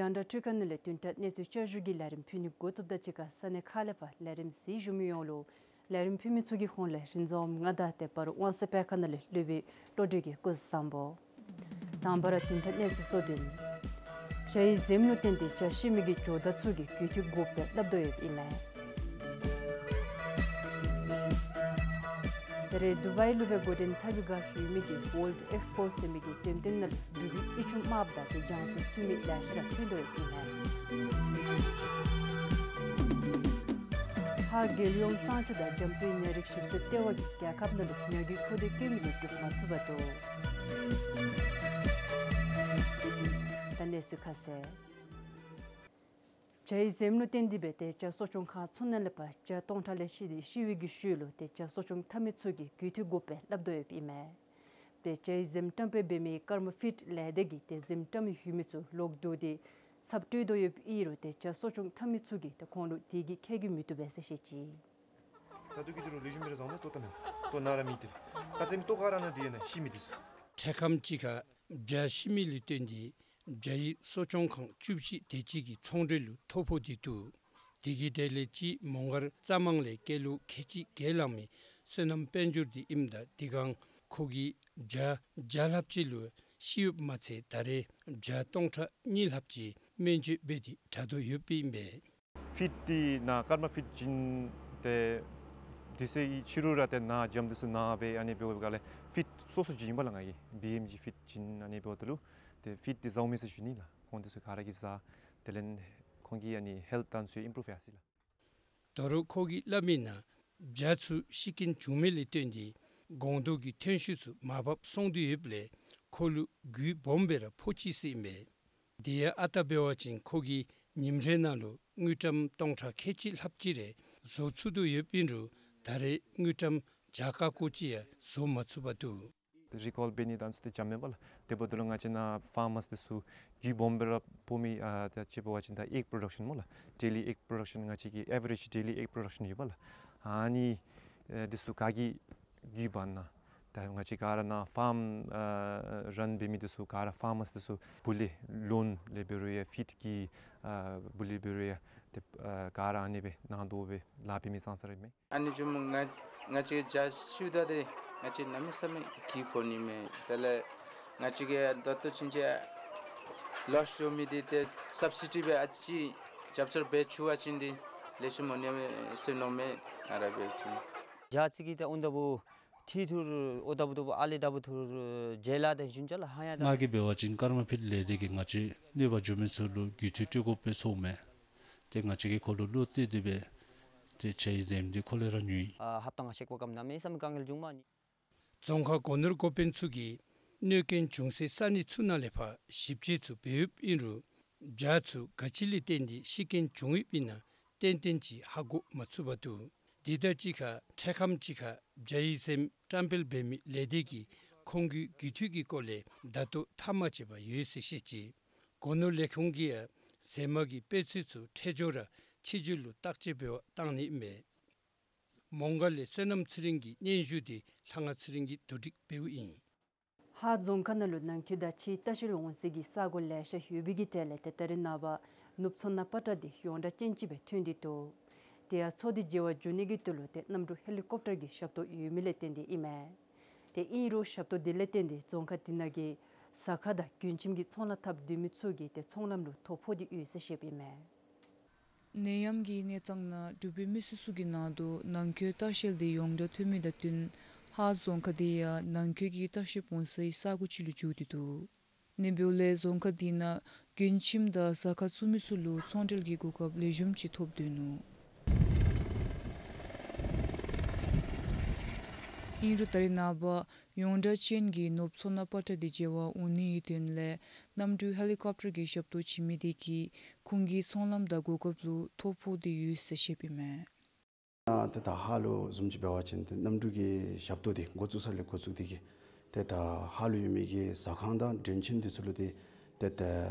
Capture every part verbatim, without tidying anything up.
རྒྱང་བསྒྲགས་འཕྲུལ་ཁང་ནང་ལས་བདུན་ཕྲག་གནས་ཚུལ་བསྐྱར་ཞུ་གི་ལས་རིམ་ཕུལ་ནི་འགོ་བཙུགསཔ་དང་གཅིག་ཁར་ས་གནས་ཁག་ལས་ཕར་ལས་རིམ་གཟིགས་བཞུགས་མི་ཡོངས་ལུ་ལས་རིམ་ཕུལ་མི་ཚུ་གི་ཧོངས་ལས་རིན་འཛོམས་ང་དང་དེ་འབད་རུང་དབང་གསལ་སྤེལ་ཁང་ནང་ལས་སློབ་དཔོན་བློ་གྲོས་ཀྱིས་སྐུ་གཟུགས་བཟང་པོ། དང་པ་ར་བདུན་ཕྲག་གནས་ཚུལ་གཙོ་དོན། ཇ་ཡི་འཛེམ་ལུ་བརྟེན་ཏེ་ཇ་ཤི་མི་གི་ཇོ་བདག་ཚུ་གིས་རྒུད་འཐུས་དགོ་པའི་སླབ་དོ་ཡོདཔ་ཨིན་མས། ད་རེས་དུ་བའི་ལུ་སྦེ་འགོ་འདྲེན་འཐབ་པའི་བསྒང་ཡོད་མི་གི་World Expo ཟེར་མི་གི་འགྲེམས་སྟོན་ནང་ལུ་འབྲུག་པའི་ཡུལ་གཞུང་དམརཔོ་དང་དེ་རྒྱང་མཚོ་ཚུད་མི་ལེ་ཤ་ར་ཐོན་དོ་ཡོདཔ་ཨིན་མས། ཧཱ་རྒྱལ་ཡོངས་གཙང་ཆུ་དང་རྒྱ་མཚོའི་ནད་རིགས་ཞིབ་འཚོལ་ལྟེ་བ་གིས་རྒྱལ་ཁབ་ནང་ལུ་ཉ་རྒྱུས་མཁོ་འདོད་བསྐྱེད་མི་ལས་སྒྲུབ་མ་ཚུགས་པར་འདུག། ད་གནས་ཚུལ་ཁ་གསལ། ཇ་ཡི་འཛེམ་ལུ་བརྟེན་ཏེ་སྦེ་ཏེ་ཇ་གསོ་སྐྱོང་ཁང་ཚུ་ནང་ལས་ཕར་ཇ་སྟོང་ཕྲག་ལས་ཤི་སྟེ་ཤི་བའི་གི་ཤུལ་ལུ་ཏེ་ཇ་གསོ་སྐྱོང་འཐབ་མི་ཚུ་གིས་རྒུད་འཐུས་དགོ་པའི་སླབ་དོ་ཡོདཔ་ཨིན་མས། ཏེ་ཇ་ཡི་འཛེམ་བཀྲམ་སྤེལ་འབད་མི་ཀརྨ་ཕིཌ་ལས་སྡེ་གིས་ཏེ་འཛེམ་བཀྲམ་ཡོད་མི་ཚུ་ལོག་བསྡུ་སྟེ་ཚབ་སྤྲོད་དོ་ཡོདཔ་ཨིན་རུང་ཏེ་ཇ་གསོ་སྐྱོང་འཐབ་མི་ཚུ་གིས་ཏེ་ཁོང་ལུ་དེ་གིས་ཁེ་གི་མི་བཏུབ་པས་ཟེར་བཤད་ཅི། ད་ལྟོ་གི་དུས་རུང་ལེགས་ཤོམ་སྦེ་ར་བཟང་མོ་ལྟོ་བཏབ་མས། ལྟོ་ནང་ར་མེད་དེ། ཁ་ཙ་མི་ལྟོ་ག་ར་ནང་འདི་ནང་ཤི་མི་འདི་ཚུ། འཕྲལ་ཁམས་ཅིག་ཁར་ཇ་ཤི་མི་ལུ་བརྟེན་ཏེ་ཇ་ཡི་གསོ་སྐྱོང་ཁང་བཅུ་བཞི་དེ་ཅིག་གི་ཚོང་འབྲེལ་ལུ་ཐོ་ཕོག་སྟེ་འདུག། དེ་གི་གྲས་ལས་གཅིག་མོང་སྒར་རྩ་མང་ལས་སྐྱེས་ལོ་ཁལ་གཅིག་བརྒལ་ལང་མི་བསོད་ནམས་དཔལ་འབྱོར་འདི་ཨིནམ་ད་དེ་སྒང་ཁོ་གིས་ཇ་བརྒྱ་ལྷགཔ་ཅིག་ལུ་ཤི་ཡོདཔ་མ་ཚད་ད་རེས་ཇ་སྟོང་ཕྲག་གཉིས་ལྷགཔ་ཅིག་སྨན་བཅོས་འབད་དེ་དྲག་དོ་ཡོདཔ་ཨིན་པས། ཕིཌ་འདི་ནཱ་ཀརྨ་ཕིཌ་བྱིན་ཏེ་དུས་ཚོད་ཕྱི་རུ་ར་ཏེ་ནཱ་ཇ་འདི་ཚུ་ནཱ་སྦེ་ཨ་ནི་འབདཝ་ལས་ཕིཌ་སོ་སོ་བྱིན་པ་ལགས། ང་གིས་བི་ཨེམ་ཇི་ཕིཌ་བྱིན་ཨ་ནི་འབདཝ་ད་ལུ་ཏེ་ཕིཌ་འདི་ཟཝ་མས་ཟེར་ཞུ་ནི་ལགས། ཁོང་འདི་ཚུ་ག་ར་གིས་ཟ། དེ་ལས་ཁོང་གི་ཨ་ནི་ཧེལཐ་དང་ཚུ་ཨིམ་པུ་རུབ་ཡར་སི་ལགས། ད་རུང་ཁོ་གིས་སླབ་མིའི་ནང་ཇ་ཚུ་ཤི་རྐྱེན་བྱུང་མི་ལས་བརྟེན་ཏེ་སྒོང་རྡོག་གི་ཐོན་ཤུགས་ཚུ་མར་བབས་སོང་སྟེ་ཡོདཔ་ལས་ཁོ་ལུ་རྒུད་སྦོམ་སྦེ་ར་ཕོག་ཅི་ཟེར་ཨིན་པས། དེ་ཡང་ཨ་རྟག་འབད་བ་ཅིན་ཁོ་གིས་ཉིནམ་རེ་ནང་ལུ་དངུལ་ཀྲམ་སྟོང་ཕྲག་ཁལ་གཅིག་ལྷགཔ་ཅིག་རེ་བཟོ་ཚུགས་དོ་ཡོདཔ་ཨིན་རུང་ད་རེས་དངུལ་ཀྲམ་བརྒྱ་ཀ་ཀོ་ཅིག་ཡང་བཟོ་མ་ཚུགས་པར་འདུག། རི་ཀོལ་འབད་ནི་དང་ཚུ་ཏེ་འཇམ་མེན་པ་ལགས། དེ་འབདཝ་ད་ལུ་ང་བཅས་ནཱ་ཕཱར་མརསི་འདི་ཚུ་རྒུད་སྦོམ་སྦེ་ར་ཕོག་མི་ཨ་ད་ཅིག་འབད་བ་ཅིན་ད་ཨེག་པོ་རོ་ཌག་ཤཱན་སྨོ་ལགས། ཌེ་ལི་ཨེག་པོ་རོ་ཌག་ཤཱན་ང་བཅས་ཀྱི་ཨེ་ཝ་རེཇ་ཌེ་ལི་ཨེག་པོ་རོ་ཌག་ཤཱན་ཡོད་པ་ལགས། ཨ་ནི་ཨེ་འདི་ཚུ་ག་གིས་རྒུད་འབག་ནི་ཨིན་ན། ད་ང་བཅས་ག་ར་ནཱ་ཕཱརམ་ཨ་རཱན་འབད་མི་འདི་ཚུ་ག་ར་ཕཱར་མརསི་འདི་ཚུ་བུ་ལས་ལོན་ལས་འབད་རུང་ཡང་ཕིཌ་ཀྱི་ཨ་བུ་ལས་འབད་རུང་ཡང་ཏེ་ཨ་ག་ར་ཨ་ནི་སྦེ་ནང་དོག་སྦེ་ལཱ་འབད་མི་ཙང་ཙ་ར་ཨིན་མས། ཨ་ནི་བཟུམ་ང་ང་བཅས་ཇ་ཤིཝ་ད་ཏེ་ང་བཅས་གནམ་མེད་ས་མེད་རྒུད་ཕོག་ནི་མས། དེ་ལས་ང་བཅས་ཀྱིས་ད་ལྟོ་ཕྱིན་ཆད་ལོསི་འགྱོ་མི་འདི་ཏེ་སབ་སི་ཌི་སྦེ་ཨ་ཙི་རྒྱབ་སྐྱོར་འབད་ཚུགས་པ་ཅིན་འདི་ལེགས་ཤོམ་འོང་ནི་མས་ཟེར་མནོཝ་མས་ང་ར་འབད་བ་ཅིན། ཇ་ཅིག་གི་ཏེ་ཨོ་ད་བུ་ཐི་ཐུར་ཨོ་ད་བུ་ད་བུ་ཨ་ལེ་ད་བུ་ཐུར་ཇེ་ལ་ཏེ་ཞུན་ཅ་ལགས། ཧ་ཡ་ད་ང་གིས་འབད་བ་ཅིན་ཀརྨ་ཕིཌ་ལས་སྡེ་གིས་ང་བཅས་གནོད་པ་བྱུང་མི་ཚུ་ལུ་རྒུད་འཐུས་སྤྲོད་དགོ་པས་ཟེར་མས། ཏེ་ང་བཅས་ཀྱིས་ཁོ་ལུ་བློ་གཏད་དེ་སྦེ་ཏེ་ཇའི་འཛེམ་འདི་ཁོ་ལས་ར་ཉོ་ཡི། ཨ་ཧབ་ཏ་ང་བཞེས་པ་ཀམ་གནམ་མེད་ས་མེད་དཀའ་ངལ་བྱུངམ་མས། རྫོང་ཁག་སྒོ་ནོར་འགོ་དཔོན་ཚུ་གིས་གནོད་རྐྱེན་བྱུང་སའི་ས་གནས་ཚུ་ནང་ལས་ཕར་ཞིབ་དཔྱད་ཚུ་འབད་ཡོདཔ་ཨིན་རུང་ཇ་ཚུ་ག་ཅི་ལས་བརྟེན་ཏེ་ཤི་རྐྱེན་བྱུང་ཡོདཔ་ཨིན་ན་ཏན་ཏན་ཅིག་ཧ་གོ་མ་ཚུགས་པར་འདུག། དེ་དང་གཅིག་ཁར་འཕྲལ་ཁམས་ཅིག་ཁར་ཇའི་འཛེམ་བཀྲམ་སྤེལ་འབད་མི་ལས་སྡེ་གིས་ཁོང་གི་རྒུད་འཐུས་ཀྱི་སྐོར་ལས་ད་ལྟོ་ཐག་མ་བཅད་པར་ཡོད་ཟེར་བཤད་ཅི། སྒོ་ནོར་ལས་ཁུངས་ཀྱིས་ཡང་འཛེམ་མ་གི་དཔེ་ཚོད་ཚུ་འཕྲལ་མགྱོགས་ར་ཕྱི་འགྱུར་ལུ་བརྟག་དཔྱད་འབད་བར་བཏང་ནི་ཨིན་མས། མོང་སྒར་ལས་བསོད་ནམས་ཚེ་རིང་གི་སྙན་ཞུ་འདི་ལྷ་དབང་ཚེ་རིང་གིས་བསྡུ་སྒྲིག་འབདཝ་ཨིན། ཧཱ་རྫོང་ཁག་ནང་ལུ་ནང་འཁོད་དང་ཕྱིའི་ལྟ་བཤལ་འོང་སའི་གི་ས་གོ་ལེ་ཤ་ཡོད་པའི་གི་གྲས་ལས་ཏེ་ད་རེས་ནངས་པ་ནུབ་མཚོ་སྣ་པ་ཏྲ་འདི་ཡོངས་གྲགས་ཅན་ཅིག་སྦེ་ཐོན་ཏེ་འདུག། དེ་ཡང་མཚོ་འདི་མཇལ་བར་འགྱོ་ནི་གི་དོན་ལུ་ཏེ་གནམ་གྲུ་ཧེ་ལི་ཀོབ་ཊར་གྱི་ཞབས་ཏོག་ཡོད་མི་ལས་བརྟེན་ཏེ་ཨིན་མས། ཏེ་ཨིན་རུང་ཞབས་ཏོག་འདི་ལས་བརྟེན་ཏེ་རྫོང་ཁག་འདི་ནང་གི་ཟ་ཁང་དང་མགྱོནམ་གྱི་ཚོང་ལཱ་འཐབ་སྡོད་མི་ཚུ་གི་ཏེ་ཚོང་ལམ་ལུ་ཐོ་ཕོག་སྟེ་ཡོད་ཟེར་བཤདཔ་ཨིན་མས། ནད་ཡམས་ཀྱི་གནས་སྟངས་ནང་འབྲུག་པའི་མི་སེར་ཚུ་གི་ནང་དུ་ནང་འཁོད་ལྟ་བཤལ་འདི་ཡོངས་གྲགས་ཐོན་མི་དང་བསྟུན་ཧཱ་རྫོང་ཁག་འདི་ཡང་ནང་འཁོད་ཀྱི་ལྟ་བཤལ་འོང་སའི་ས་གོ་ཅིག་ལུ་འགྱུར་ཏེ་འདུག། ཨ་ནི་འབདཝ་ལས་རྫོང་ཁག་འདི་ནང་མགྱོནམ་དང་ཟ་ཁང་བཙུགས་མི་ཚུ་ལུ་ཚོང་འབྲེལ་གྱི་གོ་སྐབས་ལེགས་ཤོམ་ཅིག་ཐོབ་སྡོད་ནུག། ཨིན་རུང་ད་རེས་ནངས་པ་ཡོངས་གྲགས་ཅན་གྱི་ནུབ་མཚོ་སྣ་པ་ཏྲ་འདི་མཇལ་བར་འོང་ནི་ཡོད་དོན་ལས་གནམ་གྲུ་ཧེ་ལི་ཀོབ་ཊར་གྱི་ཞབས་ཏོག་བྱིན་མི་དེ་གིས་ཁོང་གི་ཚོང་ལམ་དང་གོ་སྐབས་ལུ་ཐོ་ཕོག་སྟེ་ཡོད་ཟེར་བཤདཔ་ཨིན་མས། ཨ་ཏེ་ད་ཧཱ་ལུ་བཟུམ་ཅིག་འབད་བ་ཅིན་ཏེ་གནམ་གྲུ་གི་ཞབས་ཏོག་འདི་འགོ་བཙུགས་ས་ལས་འགོ་བཙུགས་ཏེ་གིས་ཏེ་ད་ཧཱ་ལུ་ཡོད་མི་གི་ཟ་ཁང་དང་མགྱོནམ་འདི་ཚུ་ལུ་ཏེ་ཏེ་ད་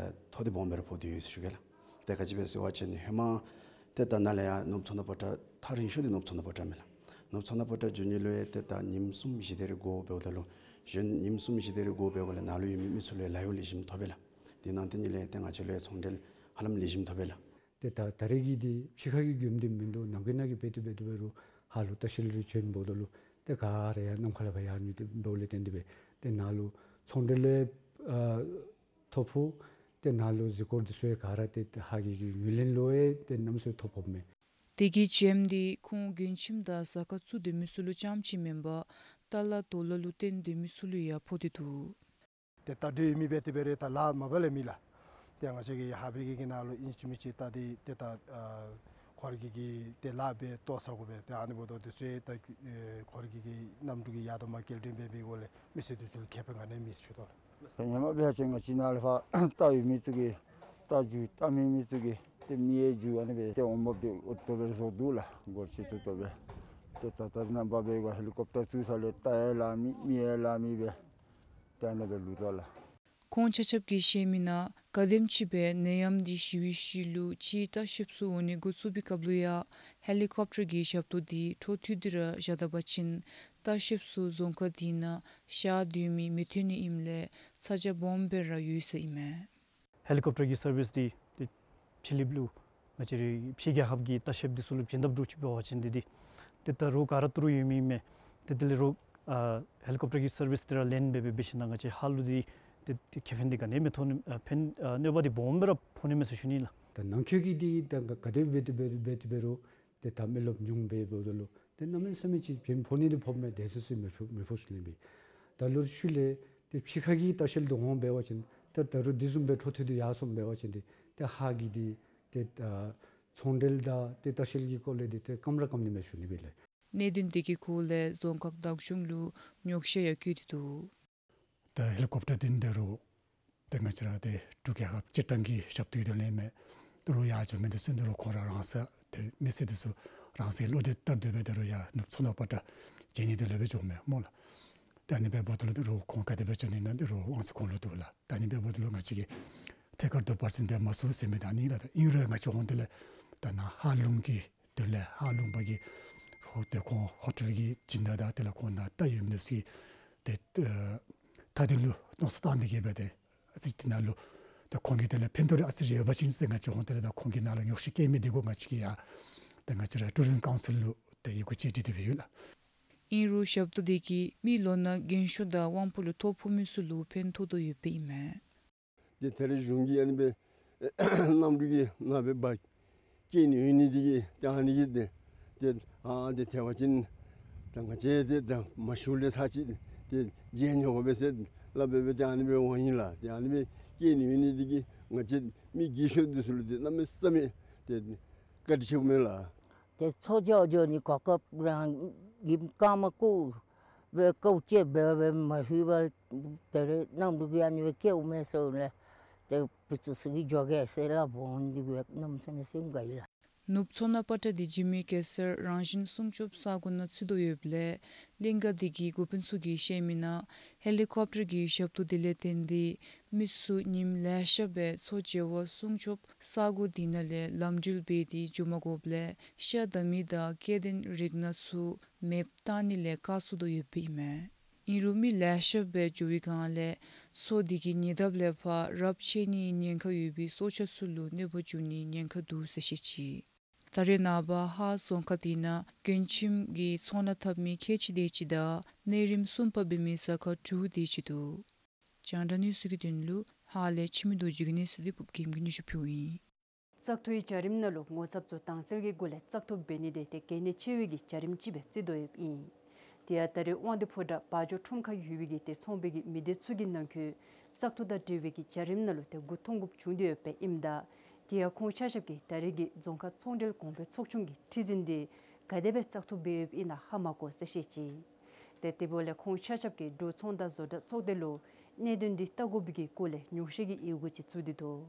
ཐོ་འདི་སྦོམ་སྦེ་ར་ཕོག་སྟེ་ཡོད་ཟེར་ཞུ་གེ་ལགས། ཏེ་ག་ཅི་སྦེ་ཟེར་བ་ཅིན་ཧེ་མ་ཏེ་ད་ནཱ་ལས་ཡར་ནུབ་མཚོ་སྣ་པ་ཏྲ་ཐག་རིང་ཤོས་འདི་ནུབ་མཚོ་སྣ་པ་ཏྲ་མས་ལགས། ནུབ་མཚོ་སྣ་པ་ཏྲ་འགྱོ་ནི་ལུ་ཡང་ཏེ་ད་ཉིནམ་གསུམ་བཞི་དེ་རེ་འགོར་འབདཝ་ད་ལུ་གཞན་ཉིནམ་གསུམ་བཞི་དེ་རེ་འགོར་འབདཝ་ལས་ནཱ་ལུ་ཡོད་མི་མི་ཚུ་ལུ་ཡང་ལཱ་གཡོག་ལེགས་ཤོམ་ཐོབ་པས་ལགས། དེ་ནང་དེ་ཉིད་ལས་ཏེ་ང་བཅས་ལུ་ཡང་ཚོང་འབྲེལ་ ཧ་ལམ་ལེགས་ཤོམ་ཐོབ་པས་ལགས། ཏེ་ད་ད་རེས་ཀྱི་འདི་ཕྱི་ཁ་གི་མགྱོནམ་འདི་མིན་འདུག། ནང་འཁོད་ནང་གི་འབད་དེ་འབད་དེ་འབད་རུང་ཧ་ལུ་ལྟ་བཤལ་རེ་བྱོན་འབདཝ་ད་ལུ་ཏེ་ག་ར་ཡར་ནམ་མཁའ་ལས་ཕར་ཡར་འགྱོ་སྟེ་འབདཝ་ལས་བརྟེན་ཏེ་སྦེ་ཏེ་ནཱ་ལུ་ཚོང་འབྲེལ་ལུ་ཨ་ཐོ་ཕོག། ཏེ་ནཱ་ལུ་གཟིགས་སྐོར་འདི་ཚུ་ཡང་ག་ར་ཏེ་ཧ་གི་གི་ངོས་ལེན་ལུ་ཡང་ཏེ་གནམ་མེད་ས་མེད་ཐོ་ཕོགཔ་མས། དེ་གི་རྒྱལམོ་འདི་ཁོང་མགྱོནམ་དང་ཟ་ཁང་བཙུགས་སྡོད་མི་ཚུ་ལུ་རྐྱངམ་ཅིག་མེན་པར་ལྟ་ལ་དོ་ལ་ལུ་བརྟེན་སྡོད་མི་ཚུ་ལུ་ཡང་ཕོག་སྟེ་འདུག། ཏེ་ད་འདྲ་ཡོད་མི་འབད་དེ་འབད་རུང་ད་ལཱ་མ་པ་ལས་མེད་ལགས། ཏེ་ང་བཅས་ཀྱི་ཧ་བེ་གི་གི་ནང་ལུ་ཨིན་ཅི་མིན་ཅི་ད་ཏེ་ཏེ་ད་ཨ་ཁོ་ར་གི་གི་ཏེ་ལཱ་འབད་ལྟོ་ཟ་དགོ་པས། ཏེ་ཨ་ནི་འབདཝ་ད་འདི་ཚུ་ཡང་ད་ཨེ་ཁོ་ར་གི་གི་གནམ་གྲུ་གི་ཡར་དང་མར་སྐྱེལ་འདྲེན་འབད་མི་འགོ་ལས་མི་སེར་འདི་ཚུ་ལུ་ཁེ་ཕན་ག་ནི་མེད་ཟེར་ཞུ་དོ་ལགས། ད་ཧེ་མ་འབད་བ་ཅིན་ང་བཅས་ནཱ་ལས་ཕར་ལྟ་ཡོད་མི་ཚུ་གིས་ལྟ་འགྱོ། ལྟ་མེད་མི་ཚུ་གིས་ཏེ་མི་ཡང་འགྱོ། ཨ་ནི་སྦེ་ཏེ་འོང་འབབ་འདི་ཨུ་ཐུ་སྦེ་བཟོ་འདུག་ལགས། སྒོར་ཆེ་ཏོག་ཏོ་སྦེ། ཏེ་ད་ལྟོ་རྣམ་པ་འབད་བ་ཅིན་ཧེ་ལི་ཀོབ་ཊར་བཙུགས་ས་ལས་ལྟ་ཡང་ལང་མེད་མི་ཡང་ལང་མེད་སྦེ་ཏེ་ཨ་ནི་སྦེ་ལུས་དོ་ལགས། ཁོང་ཆ་ཁྱབ་ཀྱིས་བཤད་མི་ནང་ག་དེམ་ཅིག་སྦེ་ནད་ཡམས་འདི་ཞི་བའི་ཤུལ་ལུ་ཕྱིའི་ལྟ་བཤལཔ་ཚུ་འོང་ནི་འགོ་བཙུགས་པའི་སྐབས་ལུ་ཡང་ཧེ་ལི་ཀོབ་ཊར་གྱི་ཞབས་ཏོག་འདི་འཕྲོ་མཐུད་དེ་ར་བཞག་ད་པ་ཅིན་ལྟ་བཤལཔ་ཚུ་རྫོང་ཁག་འདི་ནང་ཤར་སྡོད་མི་མི་ཐོན་ནི་ཨིནམ་ལས་ཚ་གྱང་སྦོམ་སྦེ་ར་ཡོད་ཟེར་ཨིན་མས། ཧེ་ལི་ཀོབ་ཊར་གྱི་སར་བིསི་འདི་ཏེ་ཕྱི་གླིངཔ་ལུ་ང་བཅས་རའི་ཕྱི་རྒྱལ་ཁབ་ཀྱི་ལྟ་བཤལཔ་འདི་ཚུ་ལུ་བྱིན་དཔ་འདྲཝ་ཅིག་འབད་བ་ཅིན་འདི་འདི་ཏེ་ད་རོགས་ག་ར་ཏི་རུ་ཡོད་མི་མས། ཏེ་དེ་ལས་རོགས་ཨ་ཧེ་ལི་ཀོབ་ཊར་གྱི་སར་བིསི་འདི་ར་ལེན་འབད་འབད་འབད་ཞིན་ན་ང་བཅས་ཧ་ལུ་འདི་ཏེ་ཏེ་ཁེ་ཕན་འདི་ག་ནི་མི་ཐོགས་ནི་ཨ་ཕན་ཨ་གནོད་པ་འདི་སྦོམ་སྦེ་ར་ཕོག་ནི་མས་ཟེར་ཞུ་ནི་ལགས། ད་ནང་འཁོད་ཀྱི་འདི་ད་ག་ག་དེ་འབད་དེ་འབད་དེ་འབད་དེ་འབད་རུང་ཏེ་ད་མི་རློབས་ཉུང་སྦེ་འབདཝ་ད་ལུ་ཏེ་གནམ་མེད་ས་མེད་ཅིག་ཕན་ཕོག་ནི་འདི་ཕོགཔ་མས། དེ་སོ་སོ་མི་ཕོག་མི་ཕོག་ཚུ་ལེན་པས། ད་ལོག་ཤུལ་ལས་ཏེ་ཕྱི་ཁ་གི་ལྟ་བཤལ་འདི་འོང་འབད་བ་ཅིན་ཏེ་ད་རུང་འདི་བཟུམ་སྦེ་འཕྲོ་མཐུད་དེ་ཡར་སོང་འབད་བ་ཅིན་འདི་ཏེ་ཧ་གི་འདི་ཏེ་ཨ་ཚོང་འབྲེལ་དང་ཏེ་ལྟ་བཤལ་གྱི་སྐོར་ལས་འདི་ཏེ་སྐམ་ར་སྐམ་ནི་མས་ཟེར་ཞུ་ནི་སྦེ་ལགས། གནད་དོན་འདི་གི་སྐོར་ལས་རྫོང་ཁག་བདག་སྐྱོང་ལུ་ཉོགས་བཤད་ཡང་བཀོད་དེ་འདུག། ད་ཧེ་ལི་ཀོབ་ཊར་འདི་འདི་རུང་ཏེ་ང་བཅས་ར་ཏེ་འབྲུག་རྒྱལ་ཁབ་སྤྱིར་བཏང་གི་ཞབས་ཏོག་འདི་ལེན་མི་འདི་རུང་ཡར་འགྱོ་མི་འདི་ཚུ་འདི་རུང་ཁོང་ར་རང་སོ་ཏེ་མི་སེར་འདི་ཚུ་རང་སོའི་བློ་འདི་ལྟར་དུ་སྦེ་འདི་རུང་ཡར་ནུབ་མཚོ་སྣ་པ་ཏྲ་བྱོན་ནི་འདི་ལུ་སྦེ་འགྱོཝ་མས་སྨོ་ལགས། ཏེ་ཨ་ནི་འབདཝ་ད་ལུ་འདི་རུང་ཁོང་ག་དེ་སྦེ་འགྱོ་ནི་ཨིན་ན་འདི་རུང་དབང་ཚད་ཁོང་ལུ་འདུག་ལགས། ད་ཨ་ནི་འབདཝ་ད་ལུ་ང་བཅས་ཀྱིས་ཐད་ཀར་དུ་བར་འཛིན་འབད་མ་ཚུགས་ཟེར་མི་ད་ཨ་ནི་ལགས། ད་ཨིན་རུང་ང་བཅས་འོང་དེ་ལས་ད་ནཱ་ཧཱ་ལུང་གི་དོན་ལས་ཧཱ་ལུང་པ་གི་ཧོ་ཏེ་ཁོང་ཧོ་ཊེལ་གྱི་སྦྱིན་བདག་དང་དེ་ལས་ཁོང་ནཱ་ལྟ་ཡོད་མི་ཚུ་གིས་ཏེ་ཨེ་ད་འདི་ལུ་མནོ་བསམ་བཏང་ནི་གི་སྦེ་ཏེ་ཨ་ཙི་འདི་ནང་ལུ་ད་ཁོང་གི་དེ་ལས་ཕན་ཐོགས་རེ་ཨ་ཙི་རེ་ཡོད་པ་ཅིན་ཟེར་ང་བཅས་འོང་དེ་ལས་ད་ཁོང་གིས་ནཱ་ལུ་ཉོགས་བཤད་བཀོད་མི་འདི་གུ་ང་བཅས་ཀྱིས་ཡང་ད་ང་བཅས་ར་ཊུ་རི་ཛིམ་ཀའུན་སིལ་ལུ་ད་ཡི་གུ་ཅིག་བྲིས་ཏེ་སྦེ་ཡོད་ལགས། ཨིན་རུང་ཞབས་ཏོག་འདི་གིས་མི་ལོ་ན་རྒན་ཤོས་དང་དབང་པོ་ལུ་ཐོ་ཕོག་མི་ཚུ་ལུ་ཕན་ཐོགས་དོ་ཡོདཔ་ཨིན་མས། ཏེ་ད་རེས་གཞུང་གིས་ཨ་ནི་སྦེ་གནམ་གྲུ་གི་ནང་སྦེ་འབག་སྐྱེལ་ནི་ཡོད་ནི་འདི་གིས་ཏེ་ཨ་ནི་གིས་ཏེ་ཏེ་ཨ་ཏེ་ཐལ་བ་ཅིན་ད་ང་བཅས་ཏེ་ད་མ་ཤིཝ་ལས་ཚར་ཅིག་ཏེ་མཇལ་ནི་འོང་པས་ཟེར་སླབ་སྦེ་སྦེ་ཏེ་ཨ་ནི་སྦེ་འོང་ཡི་ལགས། ཏེ་ཨ་ནི་སྦེ་སྐྱེལ་ནི་ཡོད་ནི་འདི་གིས་ང་བཅས་མི་རྒས་ཤོས་འདི་ཚུ་ལུ་ཏེ་གནམ་མེད་ས་མེད་ཏེ་བཀའ་དྲིན་ཆེཝ་མས་ལགས། ཏེ་ཚོང་འབྲེལ་འགྱོ་ནི་གོ་སྐབས་རང་གི་རྐངམ་བཀོག་སྦེ་བཀོག་སྤྱོད་འབད་འབད་མ་ཤེས་པར་ད་རེས་གནམ་གྲུ་གིས་ཨ་ནི་སྦེ་སྐྱེལཝ་མས་ཟེར་ལས་ཏེ་བུ་ཚུ་ཚུ་གིས་འགྱོ་གེ་ཟེར་སླབ་འོང་འདི་གིས་གནམ་མེད་ས་མེད་སེམས་དགའ་ཡི་ལགས། ནུབ་མཚོ་སྣ་པ་ཏྲ་འདི་འཇིགས་མེད་གེ་སར་རང་བཞིན་སྲུང་སྐྱོབ་ས་གོ་ནང་ཚུད་དོ་ཡོདཔ་ལས་གླིང་ག་འདི་གི་འགོ་དཔོན་ཚུ་གིས་བཤད་མི་ནང་ཧེ་ལི་ཀོབ་ཊར་གྱི་ཞབས་ཏོག་འདི་ལས་བརྟེན་ཏེ་མི་ཚུ་ཉིནམ་ལེ་ཤ་སྦེ་མཚོ་བྱེ་བ་སྲུང་སྐྱོབ་ས་གོ་འདི་ནང་ལས་ལམ་འགྲུལ་འབད་དེ་འགྱོ་མ་དགོཔ་ལས་ཤ་དང་མི་དང་སྐྱེ་ལྡན་རིགས་སྣ་ཚུ་མེདཔ་བཏང་ནི་ལས་བཀག་ཚུགས་དོ་ཡོདཔ་ཨིན་མས། ཨིན་རུང་མི་ལེ་ཤ་སྦེ་འགྱོ་བའི་སྒང་ལས་མཚོ་འདི་གི་ཉེ་འདབས་ལས་ཕར་རབ་ཆད་ནིའི་ཉེན་ཁ་ཡོད་པའི་སྲོག་ཆགས་ཚུ་ལུ་གནོད་པ་འབྱུང་ནིའི་ཉེན་ཁ་འདུག་ཟེར་བཤད་ཅི། ད་རེས་ནངས་པ་ཧཱ་རྫོང་ཁག་འདི་ནང་མགྱོནམ་གྱི་ཚོང་ལཱ་འཐབ་མི་ཁལ་གཅིག་དེ་ཅིག་དང་གནས་རིམ་གསུམ་པ་འབད་མི་ཟ་ཁང་དྲུག་དེ་ཅིག་འདུག། རྒྱང་བསྒྲགས་གནས་ཚུལ་གྱི་དོན་ལུ་ཧཱ་ལས་འཆི་མེད་རྡོ་རྗེ་གི་གནས་ཚུལ་འདི་ཕུབ་རྒྱལམོ་གིས་སྙན་ཞུ་ཕུལཝ་ཨིན། བཙག་འཐུའི་བྱ་རིམ་ནང་ལུ་ངོ་ཚབ་ཚུ་དྭངས་གསལ་གྱི་སྒོ་ལས་བཙག་འཐུ་འབད་ནི་འདི་ཏེ་གལ་གནད་ཆེ་བའི་གི་བྱ་རིམ་ཅིག་སྦེ་བརྩི་དོ་ཡོདཔ་ཨིན། དེ་ཡང་ད་རེས་དབང་འདུས་ཕོ་བྲང་བ་འཇོ་ཁྲོམ་ཁར་ཡོད་པའི་གི་ཏེ་ཚོང་པའི་གི་མི་སྡེ་ཚུ་གི་ནང་འཁོད་བཙག་འཐུ་དང་འབྲེལ་བའི་གི་བྱ་རིམ་ནང་ལུ་ཏེ་མགུ་འཐོམ་དགོཔ་བྱུང་སྟེ་ཡོདཔ་ཨིནམ་ད་དེ་ཡང་ཁོང་ཆ་ཁྱབ་ཀྱིས་ད་རེས་ཀྱི་རྫོང་ཁག་ཚོང་འབྲེལ་གོང་འཕེལ་ཚོགས་ཆུང་གི་ཁྲི་འཛིན་འདི་ག་དེ་སྦེ་བཙག་འཐུ་འབད་ཡོདཔ་ཨིན་ན་ཧ་མ་གོ་ཟེར་བཤད་ཅི། ཏེ་དེ་འབདཝ་ལས་ཁོང་ཆ་ཁྱབ་ཀྱིས་འབྲུག་ཚོང་དང་བཟོ་གྲྭ་ཚོགས་སྡེ་ལུ་གནད་དོན་འདི་བལྟ་དགོ་པའི་གི་སྐོར་ལས་ཉོགས་བཤད་ཀྱི་ཡི་གུ་ཅིག་བཙུགས་ཏེ་འདུག།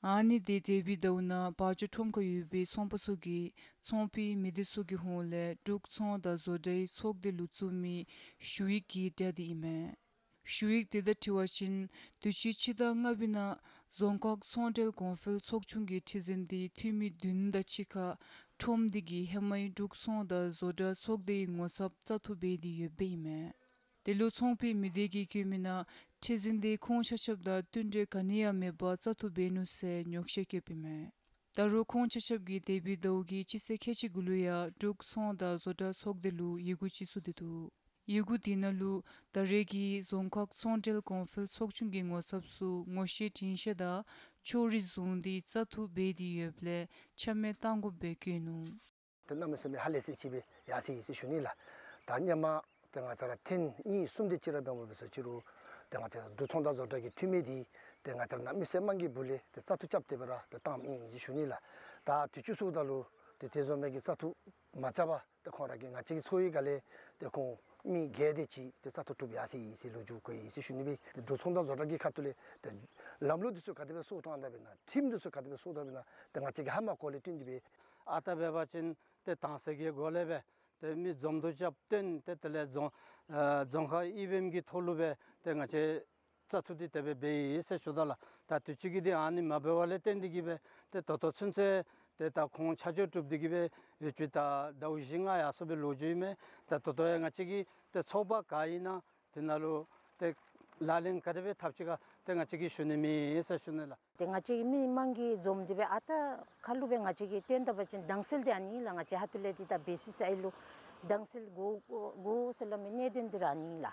ཨ་ནི་འདི་འདས་པའི་ཟླཝ་ནང་བ་འཇོ་ཁྲོམ་ཁར་ཡོད་པའི་ཚོང་པ་ཚུ་གིས་ཚོང་པའི་མི་སྡེ་ཚུ་གི་ཧོངས་ལས་འབྲུག་ཚོང་དང་བཟོ་གྲྭའི་ཚོགས་སྡེ་ལུ་བཙུགས་མི་ཞུ་ཡིག་གི་གྲས་འདི་ཨིན་མས། ཞུ་ཡིག་འདི་དང་འཁྲིལ་བ་ཅིན་དུས་ཅི་སྤྱི་ཟླ་ལྔ་པའི་ནང་རྫོང་ཁག་ཚོང་འབྲེལ་གོང་འཕེལ་ཚོགས་ཆུང་གི་ཁྲི་འཛིན་འདི་འཐུས་མི་བདུན་དང་གཅིག་ཁར་ཁྲོམ་འདི་གིས་ཧེ་མའི་འབྲུག་ཚོང་དང་བཟོ་གྲྭ་ཚོགས་སྡེའི་ངོ་ཚབ་བཙག་འཐུ་འབད་དེ་ཡོདཔ་ཨིན་མས། དེ་ལུ་ཚོང་པའི་མི་སྡེ་གིས་བཀོད་མི་ནང་ ཁྲི་འཛིན་དེ་ཁོང་ཆ་ཁྱབ་དང་བསྟུན་གྲོས་ག་ནི་ཡང་མེད་པར་བཙག་འཐུ་འབད་ནུག་ཟེར་ཉོགས་བཤད་བཀོདཔ་ཨིན་མས། ད་རུང་ཁོང་ཆ་ཁྱབ་ཀྱིས་འདས་པའི་ཟླཝ་གི་སྤྱི་ཚེས་ཁལ་གཅིག་གུ་ལུ་ཡང་འབྲུག་ཚོང་དང་བཟོ་གྲྭ་ཚོགས་སྡེ་ལུ་ཡི་གུ་ཅིག་བཙུགས་ཏེ་འདུག། ཡི་གུ་དེ་ནང་ལུ་ད་རེས་ཀྱི་རྫོང་ཁག་ཚོང་འབྲེལ་གོང་འཕེལ་ཚོགས་ཆུང་གི་ངོ་ཚབ་ཚུ་ངོ་ཤེས་འདྲིས་ཤེས་དང་ཕྱོགས་རིས་བཟུང་སྟེ་བཙག་འཐུ་འབད་དེ་ཡོདཔ་ལས་ཆ་མེད་བཏང་དགོཔ་སྦེ་བཀོད་ནུག། ཏེ་གནམ་མེད་ས་མེད་ཧ་ལས་སི་ཅིག་སྦེ་ཡར་སོ་ཡི་ཟེར་ཞུ་ནི་ལགས། ད་སྔོན་མ་ཏེ་ང་བཅས་ར་ཐེངས་གཉིས་གསུམ་དེ་ཅིག་ར་འབདཝ་འབད་ས་ཅིག་རུང་ཏེ་ང་བཅས་འབྲུག་ཚོང་དང་བཟོ་གྲྭ་གི་འཐུས་མི་དེ་ཏེ་ང་བཅས་ར་གནམ་མེད་ས་མེད་དམངས་ཀྱི་སྦུག་ལས་ཏེ་བཙག་འཐུ་རྐྱབ་སྟེ་སྦེ་ར་ཏེ་བཏངམ་ཨིན་ཟེར་ཞུ་ནི་ལགས། ད་དུས་ཅི་ཚུ་ད་ལུ་ཏེ་དེ་བཟུམ་མའི་གི་བཙག་འཐུ་མ་རྐྱབ་པར་ཏེ་ཁོང་ར་གིས་ང་བཅས་ཀྱི་ཚོགས་ཡིག་ཁ་ལས་ཏེ་ཁོང་མི་བརྒྱད་དེ་ཅིག་ཏེ་བཙག་འཐུ་གྲུབ་ཡར་སོ་ཡི་ཟེར་ལོ་རྒྱུས་གོ་ཡི་ཟེར་ཞུ་ནི་སྦེ། ཏེ་འབྲུག་ཚོང་དང་བཟོ་གྲྭ་གི་ཁ་ཐུག་ལས་ཏེ་ལམ་ལུགས་དེ་ཚུ་ག་དེ་སྦེ་བཟོ་བཏང་ད་འབད་ན་ཁྲིམས་དེ་ཚུ་ག་དེ་སྦེ་བཟོ་བཏང་ད་འབད་ན་ཏེ་ང་བཅས་ཀྱིས་ཧ་མ་གོ་ལས་བརྟེན་ཏེ་སྦེ། ཨ་རྟག་འབད་བ་ཅིན་ཏེ་དྭངས་གསལ་གྱི་སྒོ་ལས་སྦེ་ཏེ་མི་འཛོམས་འདུ་རྐྱབ་སྟེ་ཏེ་དེ་ལས་རྫོང་ཨ་རྫོང་ཁག་ཨི་བི་ཨེམ་གྱི་ཐོག་ལུ་སྦེ་ཏེ་ང་བཅས་བཙག་འཐུ་འདི་དེ་སྦེ་འབད་ཡི་ཟེར་ཞུ་དོ་ལགས། ད་དུས་ཅི་གི་འདི་ཨ་ནི་མ་འབད་བ་ལས་བརྟེན་ཏེ་གིས་སྦེ་ཏེ་ད་ལྟོ་ཚུན་ཚོད་ཏེ་ད་ཁོང་ཆ་འཇོག་གྲུབ་སྟེ་གིས་སྦེ་ཡོད་ཅི། ད་ཟླཝ་བཞི་ལྔ་ཡར་སོང་བའི་ལོ་རྒྱུས་ཨིན་མས། ད་ད་ལྟོ་ཡང་ང་བཅས་ཀྱི་ཏེ་ཚོགས་པ་ག་ཨིན་ན་དེ་ནང་ལུ་ཏེ་ལག་ལེན་ག་དེ་སྦེ་འཐབ་ཅི་ག་ཏེ་ང་བཅས་ཀྱིས་ཞུ་ནི་མེད་ཟེར་ཞུ་ནི་ལགས། ཏེ་ང་བཅས་ཀྱི་མི་དམངས་ཀྱིས་འཛོམས་ཏེ་སྦེ་ཨ་རྟག་ཁ་ལུ་སྦེ་ང་བཅས་ཀྱིས་བཏོན་ད་པ་ཅིན་དྭངས་གསལ་འདི་ཨ་ནི་ལགས། ང་བཅས་ཧ་ཏུ་ལས་འདི་ད་བི་སི་སི་ཨའི་ལུ་དྭངས་གསལ་དགོ་དགོ་ཟེར་སླབ་མི་གནད་དོན་འདི་ར་ཨ་ནི་ལགས།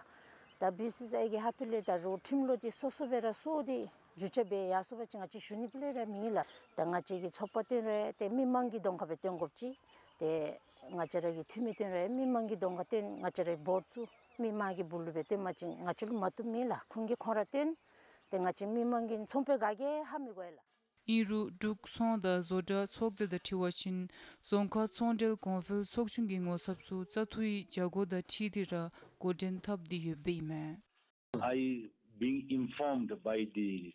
ད་བི་སི་སི་ཨའི་གི་ཧ་ཏུ་ལས་ད་རུང་ཁྲིམས་ལུགས་འདི་སོ་སོ་སྦེ་ར་སོར་ཏེ་བསྒྱུར་བཅོས་འབད་ཡར་སོང་པ་ཅིན་ང་བཅས་ཞུ་ནི་ཕུལ་ལས་ར་མེད་ལགས། ད་ང་བཅས་ཀྱི་ཚོགས་པ་བཏོན་རུང་ཏེ་མི་དམངས་ཀྱི་གདོང་ཁར་སྦེ་བཏོན་དགོཔ་ཅིག། ཏེ་ང་བཅས་ར་གི་འཐུས་མི་བཏོན་རུང་མི་དམངས་ཀྱི་གདོང་ཁར་བཏོན། ང་བཅས་རའི་བོཊ་ཚུ་མི་དམངས་ཀྱི་སྦུག་ལུ་སྦེ་བཏོན་པ་ཅིན་ང་བཅས་ལུ་མ་བཏུབ་མེད་ལགས། ཁོང་གིས་ཁོང་ར་བཏོན། ཏེ་ང་བཅས་མི་དམངས་ཀྱིས་ཚོང་པའི་ག་གིས་ཧ་མི་གོ་ཡི་ལགས། ཨིན་རུང་འབྲུག་ཚོང་དང་བཟོ་གྲྭ་ཚོགས་སྡེ་དང་འཁྲིལ་བ་ཅིན་རྫོང་ཁག་ཚོང་འབྲེལ་གོང་འཕེལ་ཚོགས་ཆུང་གི་ངོ་ཚབ་ཚུ་བཙག་འཐུའི་བྱ་སྒོ་དང་འཁྲིལ་ཏེ་ར་འགོ་འདྲེན་འཐབ་སྟེ་ཡོདཔ་ཨིན་མས། I being informed by the,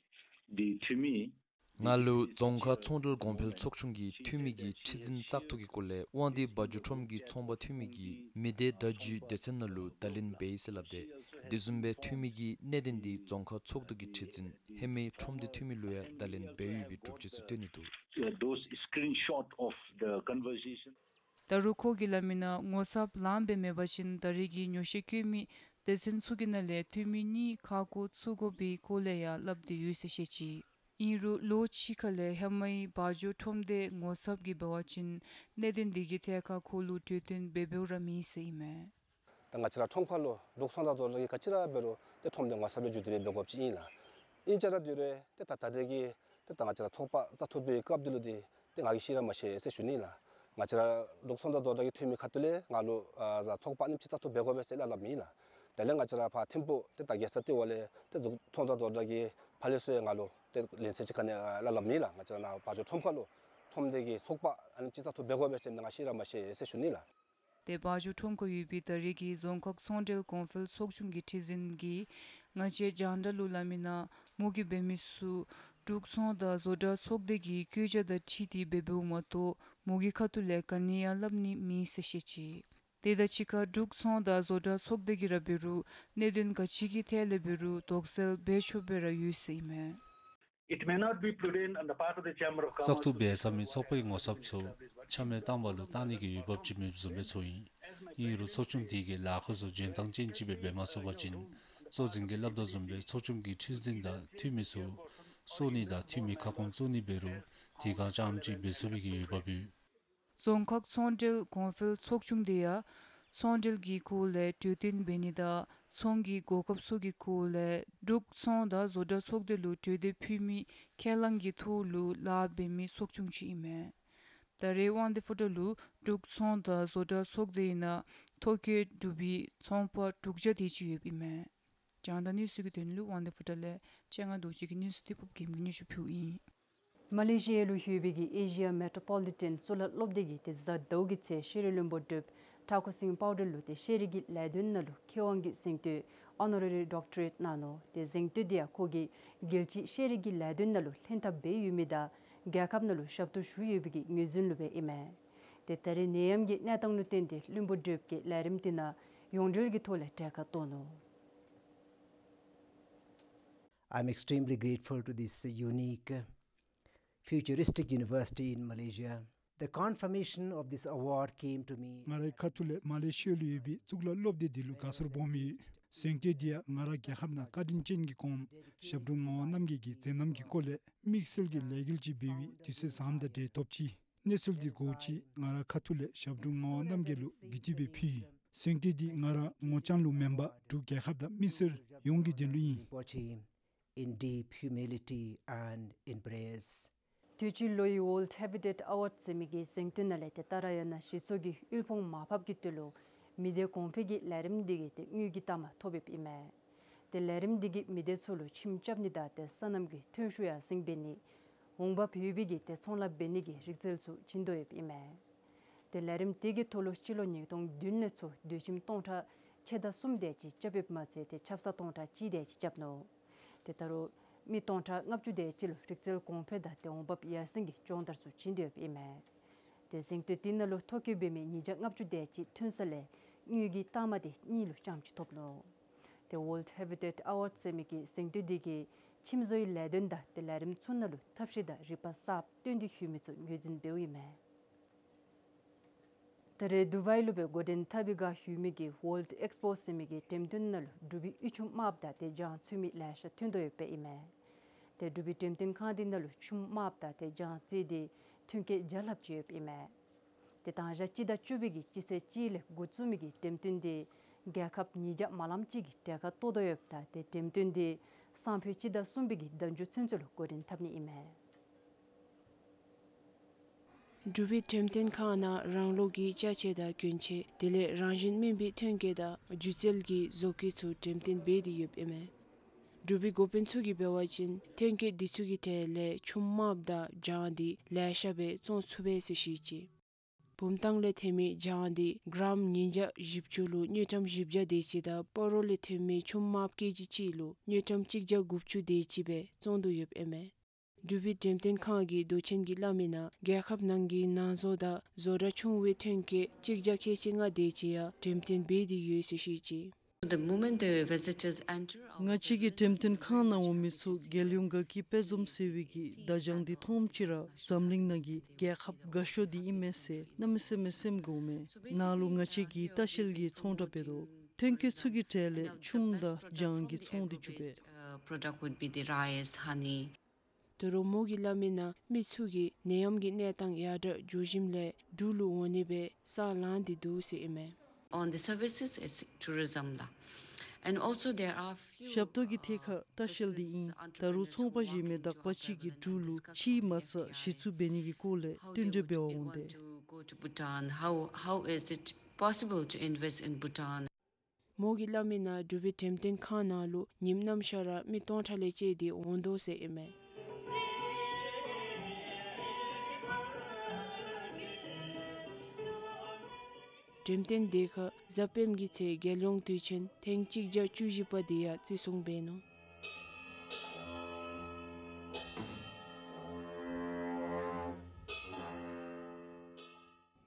the འཐུས་མི། ང་ལུ་རྫོང་ཁག་ཚོང་འབྲེལ་གོང་འཕེལ་ཚོགས་ཆུང་གི་འཐུས་མི་གིས་ཁྲི་འཛིན་བཙག་འཐུ་གི་སྐོར་ལས་དབང་འདུས་བ་འཇོ་ཁྲོམ་གྱི་ཚོང་པ་འཐུས་མི་གིས་མི་སྡེ་བརྡ་བརྒྱུད་སྡེ་ཚན་ནང་ལུ་བརྡ་ལན་འབད་ཡི་ཟེར་སླབ་སྟེ། དེ་བཟུམ་སྦེ་འཐུས་མི་གིས་གནད་དོན་འདི་རྫོང་ཁག་ཚོགས་འདུ་གི་ཁྲི་འཛིན་ཧེ་མའི་ཁྲོམ་སྡེ་འཐུས་མི་ལུ་ཡང་བརྡ་ལན་འབད་ཡོད་པའི་སྒྲུབ་བྱེད་ཚུ་སྟོན་ནི་འདུག། Yeah, those screenshot of the conversation. ད་རུང་ཁོ་གིས་སླབ་མི་ནང་ངོ་ཚབ་ལངམ་སྦེ་མེད་པ་ཅིན་ད་རེས་ཀྱི་ཉོགས་བཤད་བཀོད་མི་སྡེ་ཚན་ཚུ་གི་ནང་ལས་འཐུས་མི་གཉིས་ཁ་བསྐོ་བཙུགས་དགོ་པའི་སྐོར་ལས་ཡང་སླབ་སྟེ་ཡོད་ཟེར་བཤད་ཅི། ཨིན་རུང་ལོ་གཅིག་ཁ་ལས་ཧེ་མའི་བ་འཇོ་ཁྲོམ་སྡེ་ངོ་ཚབ་ཀྱིས་འབད་བ་ཅིན་གནད་དོན་འདི་གི་ཐད་ཁར་ཁོ་ལུ་གྲོས་བསྟུན་འབད་འབདཝ་ར་མེད་ཟེར་ཨིན་མས། ད་ང་བཅས་ར་ཁྲོམ་ཁ་ལུ་འབྲུག་ཚོང་དང་བཟོ་གྲྭ་གིས་ག་ཅི་ར་འབད་རུང་ཏེ་ཁྲོམ་སྡེ་ངོ་ཚབ་སྦེ་བརྒྱུད་དེ་སྦེ་འབད་དགོཔ་ཅིག་ཨིན་ལགས། ཨིན་ཅི་ར་དེ་རུང་ཏེ་ད་ད་རེས་ཀྱི་ཏེ་ད་ང་བཅས་ར་ཚོགས་པ་བཙག་འཐུ་འབད་སྐབས་དེ་ལུ་འདི་ཏེ་ང་གིས་ཤེས་ར་མ་ཤེས་ཟེར་ཞུ་ནི་ལགས། ང་བཅས་ར་འབྲུག་ཚོང་དང་བཟོ་གྲྭ་གི་འཐུས་མི་ཁ་ཐུག་ལས་ང་ལུ་ཨ་ཚོགས་པ་ཨ་ནེམ་ཅིག་བཙག་འཐུ་འབད་དགོ་པས་ཟེར་སླབ་སླབ་མི་ལགས། དེ་ལས་ང་བཅས་ར་ཕར་ཐིམ་ཕུག་ཏེ་ད་རྒྱལ་ས་ལྟེ་བ་ལས་ཏེ་འབྲུག་ཚོང་དང་བཟོ་གྲྭ་གི་ཕར་ལས་ཚུ་ཡང་ང་ལུ་ཏེ་ལན་ཚ་ཅིག་ག་ནི་ཨ་སླབ་སླབ་མི་ལགས། ང་བཅས་ར་ནཱ་བ་འཇོ་ཁྲོམ་ཁ་ལུ་ཁྲོམ་སྡེ་གི་ཚོགས་པ་ཨ་ནེམ་ཅིག་བཙག་འཐུ་འབད་དགོ་པས་ཟེར་ང་ཤེས་ར་མ་ཤེས་ཟེར་ཞུ་ནི་ལགས། ཏེ་བ་འཇོ་ཁྲོམ་ཁར་ཡོད་པའི་ད་རེས་ཀྱི་རྫོང་ཁག་ཚོང་འབྲེལ་གོང་འཕེལ་ཚོགས་ཆུང་གི་ཁྲི་འཛིན་གྱིས་ང་བཅས་རྒྱང་བསྒྲགས་ལུ་སླབ་མི་ནང་མོ་གིས་འབད་མི་ཚུ་འབྲུག་ཚོང་དང་བཟོ་གྲྭ་ཚོགས་སྡེ་གི་བཀོད་རྒྱ་དང་འཁྲིལ་ཏེ་འབད་འབདཝ་མ་གཏོགས་མོ་གི་ཁ་ཐུག་ལས་ག་ནི་ཡང་སླབ་ནི་མེད་ཟེར་བཤད་ཅི། དེ་དང་གཅིག་ཁར་འབྲུག་ཚོང་དང་བཟོ་གྲྭ་ཚོགས་སྡེ་གིས་ར་འབད་རུང་གནད་དོན་ག་ཅི་གི་ཐད་ལས་འབད་རུང་དོགས་སེལ་འབད་ཆོགཔ་སྦེ་ར་ཡོད་ཟེར་ཨིན་མས། It may not be prudent on the part of the Chamber of Commerce. བཙག་འཐུ་འབད་ཚར་མི་ཚོགས་པའི་ངོ་ཚབ་ཚུ་ཆ་མེད་བཏང་བ་ལུ་བཏང་ནི་གི་འོས་འབབ་ཅིག་མེདཔ་བཟུམ་སྦེ་ཚོར་ཡི། ཨིན་རུང་ཚོགས་ཆུང་དེ་གིས་ལཱ་ཁག་ཚུ་འཇོན་ཐངས་ཅན་ཅིག་སྦེ་འབད་མ་ཚུགས་པ་ཅིན་གཙོ་འཛིན་གྱིས་སླབ་དོ་བཟུམ་སྦེ་ཚོགས་ཆུང་གི་ཁྲི་འཛིན་དང་འཐུས་མི་ཚུ་སོར་ནི་དང་འཐུས་མི་ཁ་སྐོང་བཙུགས་ནི་འབད་རུང་དེ་ག་ཙམ་ཅིག་འབད་ཚུགས་པའི་གི་འོས་འབབ་ཡོད། རྫོང་ཁག་ཚོང་འབྲེལ་གོང་འཕེལ་ཚོགས་ཆུང་དེ་ཡང་ཚོང་འབྲེལ་གྱི་སྐོར་ལས་གྲོས་བསྟུན་འབད་ནི་དང་ཚོང་གི་གོ་སྐབས་ཚུ་གི་སྐོར་ལས་འབྲུག་ཚོང་དང་བཟོ་གྲྭ་ཚོགས་སྡེ་ལུ་གྲོས་འདེབས་ཕུལ་མི་ཁས་བླངས་ཀྱི་ཐོག་ལུ་ལཱ་འབད་མི་ཚོགས་ཆུང་ཅིག་ཨིན་མས། ད་རེས་དབང་འདུས་ཕོ་བྲང་ལུ་འབྲུག་ཚོང་དང་བཟོ་གྲྭ་ཚོགས་སྡེ་ཨིན་ན་ཐོ་བཀོད་གྲུབ་པའི་ཚོང་པ་དྲུག་བརྒྱ་དེ་ཅིག་ཡོདཔ་ཨིན་མས། རྒྱང་བསྒྲགས་གནས་ཚུལ་གྱི་དོན་ལུ་དབང་འདུས་ཕོ་བྲང་ལས་སྤྱན་སྔ་རྡོ་རྗེ་གིས་གནས་ཚུལ་དེ་ཕུབ་རྒྱམ་གིས་སྙན་ཞུ་ཕུལཝ་ཨིན། མ་ལེ་ཤི་ཡ་ལུ་ཡོད་པའི་གི་ཨེ་ཤི་ཡ་མེ་ཊོ་པོ་ལི་ཊན་གཙུག་ལག་སློབ་སྡེ་གིས་ཏེ་གཟའ་ཟླཝ་གི་ཚེ་ཤེས་རིག་བློན་པོ་བགྲེསཔ་ཊ་ཀོ་སིང་པའོ་ཊར་ལུ་ཏེ་ཤེས་རིག་གི་ལས་དོན་ནང་ལུ་མཁས་དབང་གི་གཟེངས་བསྟོད་ཨོ་ནོ་རེ་རི་ཌོག་ཊར་ཨེཊ་གནང་ནུག། ཏེ་གཟེངས་བསྟོད་དེ་ཡང་ཁོ་གིས་རྒྱལ་སྤྱིའི་ཤེས་རིག་གི་ལས་དོན་ནང་ལུ་ལྷན་ཐབས་འབད་ཡོད་མི་དང་རྒྱལ་ཁབ་ནང་ལུ་ཞབས་ཏོག་ཞུ་ཡོད་པའི་གི་ངོས་འཛིན་ལུ་སྦེ་ཨིན་མས། ཏེ་ད་རེས་ནད་ཡམས་ཀྱི་གནས་སྟངས་ལུ་བརྟེན་ཏེ་བློན་པོ་བགྲེསཔ་ཀྱིས་ལས་རིམ་དེ་ནང་ཡོངས་འབྲེལ་གྱི་ཐོག་ལས་གྲལ་ཁར་གཏོགས་ནུག། I'm extremely grateful to this unique futuristic university in Malaysia. The confirmation of this award came to me. ང་རའི་ཁ་ཐུག་ལས་མ་ལེ་ཤི་ཡ་ལུ་ཡོད་པའི་གཙུག་ལག་སློབ་སྡེ་འདི་ལུ་དགའ་ཚོར་སྦོམ་ཡོད། གཟེངས་བསྟོད་འདི་ཡང་ང་ར་རྒྱལ་ཁབ་ནང་བཀའ་དྲིན་ཅན་གྱི་གོངམ་ཞབས་དྲུང་ངག་དབང་རྣམ་རྒྱལ་གྱི་མཛད་རྣམ་གྱི་སྐོར་ལས་དམིགས་བསལ་གྱི་ལས་འགུལ་ཅིག་འབད་བའི་དུས་ཚོད་བཟངམ་དང་འབྲེལ་ཐོབ་ཅི། གནས་ཚུལ་འདི་གོཝ་ཅིག་ང་ར་ཁ་ཐུག་ལས་ཞབས་དྲུང་ངག་དབང་རྣམ་རྒྱལ་ལུ་གུས་བཏུད་སྦེ་ཕུལ་ཡི། གཟེངས་བསྟོད་འདི་ང་ར་ངོ་རྐྱང་ལུ་མེན་པར་འབྲུག་རྒྱལ་ཁབ་དང་མི་སེར་ཡོངས་ཀྱི་དོན་ལུ་ཨིན། In deep humility and in prayers. དུས་ཅི་ལོའི་World Habitat Award ཟེར་མི་གི་གཟེངས་བསྟོད་ནང་ལས་ཏེ་ད་ར་ཡང་ན་གཞི་ཚོགས་ཀྱི་དབུལ་ཕོངས་མར་ཕབ་ཀྱི་དོན་ལུ་མི་སྡེ་གོང་འཕེལ་གྱི་ལས་རིམ་འདི་གིས་ཏེ་དངུལ་གྱི་རྟགས་མ་ཐོབ་ཡོདཔ་ཨིན་མས། ཏེ་ལས་རིམ་འདི་གིས་མི་སྡེ་ཚུ་ལུ་ཁྱིམ་རྐྱབ་ནི་དང་ཏེ་སོ་ནམ་གྱི་ཐོན་ཤུགས་ཡར་སེང་འབད་ནི། འོང་འབབ་ཡོད་པའི་གི་ཏེ་ཚོང་ལཱ་འབད་ནི་གི་རིག་རྩལ་ཚུ་བྱིན་དོ་ཡོདཔ་ཨིན་མས། ཏེ་ལས་རིམ་དེ་གི་ཐོག་ལུ་སྤྱི་ལོ་ཉིས་སྟོང་བདུན་ལས་ཚུར་སྡོད་ཁྱིམ་སྟོང་ཕྲག་ཕྱེད་དང་གསུམ་དེ་ཅིག་རྐྱབ་ཡོདཔ་མ་ཚད་ཏེ་ཆབ་གསང་སྟོང་ཕྲག་གཅིག་དེ་ཅིག་རྐྱབ་ནུག། ཏེ་ད་རུང་མི་སྟོང་ཕྲག་ལྔ་བཅུ་དེ་ཅིག་ལུ་རིག་རྩལ་གོང་འཕེལ་དང་ཏེ་འོང་འབབ་ཡར་སེང་གི་སྦྱོང་བརྡར་ཚུ་བྱིན་དོ་ཡོདཔ་ཨིན་མས། ཏེ་གཟེངས་བསྟོད་དེ་ནང་ལུ་ཐོ་བཀོད་འབད་མི་ཉིས་བརྒྱ་ལྔ་བཅུ་དེ་ཅིག་ཐོན་ས་ལས་དངུལ་གྱི་རྟགས་མ་དེ་གཉིས་ལུ་རྐྱངམ་ཅིག་ཐོབ་ནུག། ཏེ་World Habitat Award ཟེར་མི་གི་གཟེངས་བསྟོད་འདི་གིས་ཁྱིམ་བཟོའི་ལས་དོན་དང་ཏེ་ལས་རིམ་ཚུ་ནང་ལུ་ཐབས་ཤེས་དང་རིག་པ་གསརཔ་བཏོན་ཏེ་ཡོད་མི་ཚུ་ངོས་འཛིན་འབདཝ་ཨིན་མས། ད་རེས་དུ་བཱའི་ལུ་སྦེ་འགོ་འདྲེན་འཐབ་པའི་བསྒང་ཡོད་མི་གི་World Expo ཟེར་མི་གི་འགྲེམས་སྟོན་ནང་ལུ་འབྲུག་པའི་དབུས་ཆུམ་དམརཔོ་དང་ཏེ་ལྗང་ཚུད་མི་ལེ་ཤ་ཐོན་དོ་ཡོདཔ་ཨིན་མས། ཏེ་འབྲུག་པའི་འགྲེམས་སྟོན་ཁང་འདི་ནང་ལུ་ཆུམ་དམརཔོ་དང་ཏེ་ལྗང་རྩི་འདི་ཐོན་སྐྱེད་བརྒྱ་ལྷགཔ་ཅིག་ཡོདཔ་ཨིན་མས། ཏེ་དང་ཞག་སྤྱི་ཟླ་བཅུ་པའི་གི་སྤྱི་ཚེས་གཅིག་ལས་འགོ་བཙུགས་མི་གི་འགྲེམས་སྟོན་འདི་རྒྱལ་ཁབ་ཉིས་བརྒྱ་མ་ལངམ་ཅིག་གིས་གྲལ་ཁར་གཏོགས་དོ་ཡོདཔ་ད་ཏེ་འགྲེམས་སྟོན་འདི་སང་ཕོད་སྤྱི་ཟླ་གསུམ་པའི་གི་ཟླ་མཇུག་ཚུན་ཚོད་ལུ་འགོ་འདྲེན་འཐབ་ནི་ཨིན་མས། འབྲུག་པའི་འགྲེམས་སྟོན་ཁང་ནང་རང་ལུགས་ཀྱི་ཅ་ཆས་དང་གྱོན་ཆས་དེ་ལས་རང་བཞིན་སྨིན་པའི་ཐོན་སྐྱེད་དང་སྒྱུ་རྩལ་གྱི་བཟོ་བཀོད་ཚུ་འགྲེམས་སྟོན་འབད་དེ་ཡོདཔ་ཨིན་མས། འབྲུག་པའི་འགོ་དཔོན་ཚུ་གིས་འབད་བ་ཅིན་ཐོན་སྐྱེད་འདི་ཚུ་གི་གྲས་ལས་ཆུམ་དམརཔོ་དང་ལྗང་འདི་ལེ་ཤ་སྦེ་བཙོང་ཚུགས་པས་ཟེར་བཤད་ཅི། བུམ་ཐང་ལས་ཐོན་མི་ལྗང་འདི་གྲམ་ཉིས་བརྒྱ་བཞི་བཅུ་ལུ་དངུལ་ཀྲམ་བཞི་བརྒྱ་དེ་ཅིག་དང་སྤ་རོ་ལས་ཐོན་མི་ཆུམ་དམརཔོ་ཀེ་ཇི་གཅིག་ལུ་དངུལ་ཀྲམ་གཅིག་བརྒྱ་དགུ་བཅུ་དེ་ཅིག་སྦེ་བཙོང་དོ་ཡོདཔ་ཨིན་མས། འབྲུག་པའི་འགྲེམས་སྟོན་ཁང་གི་མདོ་ཆེན་གྱིས་སླབ་མིའི་ནང་རྒྱལ་ཁབ་ནང་གི་ནང་བཟོ་དང་བཟོ་གྲྭ་ཆུང་བའི་ཐོན་སྐྱེད་གཅིག་བརྒྱ་ཁལ་གཅིག་ལྔ་དེ་ཅིག་ཡང་འགྲེམས་སྟོན་འབད་དེ་ཡོད་ཟེར་བཤད་ཅི། The moment the visitors enter our ང་བཅས་ཀྱི་འགྲེམས་སྟོན་ཁང་ནང་འོང་མི་ཚུ་རྒྱལ་ཡོངས་དགའ་སྐྱིད་དཔལ་འཛོམས་ཟེར་བའི་གི་མདའ་ལྗང་འདི་མཐོངམ་ཅིག་ར་འཛམ་གླིང་ནང་གི་རྒྱལ་ཁབ་དགའ་ཤོས་འདི་ཨིན་མས་ཟེར་གནམ་མེད་ས་མེད་སེམས་དགའཝ་མས། ནཱ་ལུ་ང་བཅས་ཀྱིས་ལྟ་བཤལ་གྱི་ཚོང་བསྒྲགས་འབད་དོ། ཐོན་སྐྱེད་ཚུ་གི་གྲས་ལས་ཆུམ་དང་ལྗང་གི་ཚོང་འདི་རྒྱུ་བས། Uh, product would be the rice, honey. ད་རུང་མོ་གིས་སླབ་མིའི་ནང་མི་ཚུ་གིས་ནད་ཡམས་ཀྱི་གནས་སྟངས་ཡར་དྲག་འགྱོ་ཞིནམ་ལས་འབྲུག་ལུ་འོང་ནི་སྦེ་ས་ལང་སྟེ་འདུག་ཟེར་ཨིན་མས། On the services is tourism ལགས། And also there are few, ཞབས་ཏོག་གི་ཐད་ཁར་ལྟ་བཤལ་འདི་ཨིན། ད་རུང་ཚོང་པ་གཞན་མི་དག་པ་ཅིག་གིས་འབྲུག་ལུ་ཕྱིའི་མ་རྩ་གཞི་བཙུགས་འབད་ནི་གི་སྐོར་ལས་བསྟུན་གྲོས་འབད་བར་འོང་སྟེ། Go to Bhutan, how, how is it possible to invest in Bhutan? མོ་གིས་སླབ་མིའི་ནང་འབྲུག་པའི་འགྲེམས་སྟོན་ཁང་ནང་ལུ་ཉིནམ་གནམ་ཤར་ར་མི་སྟོང་ཕྲག་ལས་བཅད་དེ་འོང་དོ་ཟེར་ཨིན་མས། འགྲེམས་སྟོན་དེ་ཁར་གཟའ་སྤེནམ་གྱི་ཚེ་རྒྱལ་ཡོངས་དུས་ཆེན་ཐེངས་གཅིག་བརྒྱ་བཅུ་བཞི་པ་དེ་ཡང་བརྩི་སྲུང་འབད་ནུག།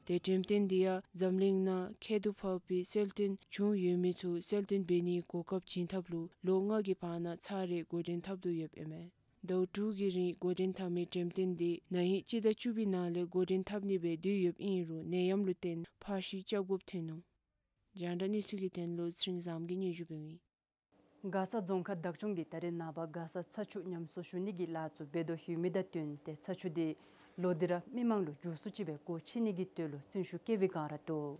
ཏེ་འགྲེམས་སྟོན་འདི་ཡང་འཛམ་གླིང་ནང་ཁྱད་དུ་འཕགས་པའི་གསལ་སྟོན་བྱུང་ཡོད་མི་ཚུ་གསལ་སྟོན་འབད་ནིའི་གོ་སྐབས་བྱིན་ཐབས་ལུ་ལོ་ལྔ་གི་བར་ན་ཚར་རེ་འགོ་འདྲེན་འཐབ་དོ་ཡོདཔ་ཨིན་མས། ཟླཝ་དྲུག་གི་རིང་འགོ་འདྲེན་འཐབ་མི་འགྲེམས་སྟོན་འདི་ན་ཧིང་སྤྱི་ཟླ་བཅུ་པའི་ནང་ལས་འགོ་འདྲེན་འཐབ་ནི་སྦེ་འདོད་ཡོདཔ་ཨིན་རུང་ནད་ཡམས་ལུ་བརྟེན་ཕར་བཤུད་རྐྱབ་དགོཔ་ཐོན་ནུག། རྒྱང་བསྒྲགས་གནས་ཚུལ་གྱི་དོན་ལུ་ཚེ་རིང་བཟངམོ་གིས་སྙན་ཞུ་འབདཝ་ཨིན། མགར་ས་རྫོང་ཁག་བདག་སྐྱོང་གིས་ད་རེས་ནངས་པ་མགར་ས་ཚ་ཆུ་ཉམས་གསོ་ཞུ་ནི་གི་ལཱ་ཚུ་འབད་དོ་ཡོད་མི་དང་བསྟུན་ཏེ་ཚ་ཆུ་འདི་ལོག་སྟེ་ར་མི་མང་ལུ་འགྱུར་བཟོ་ཅིག་སྦེ་སྒོ་ཕྱེ་ནི་གི་དོན་ལུ་བརྩོན་ཤུགས་བསྐྱེད་པའི་བསྒང་ར་འདུག།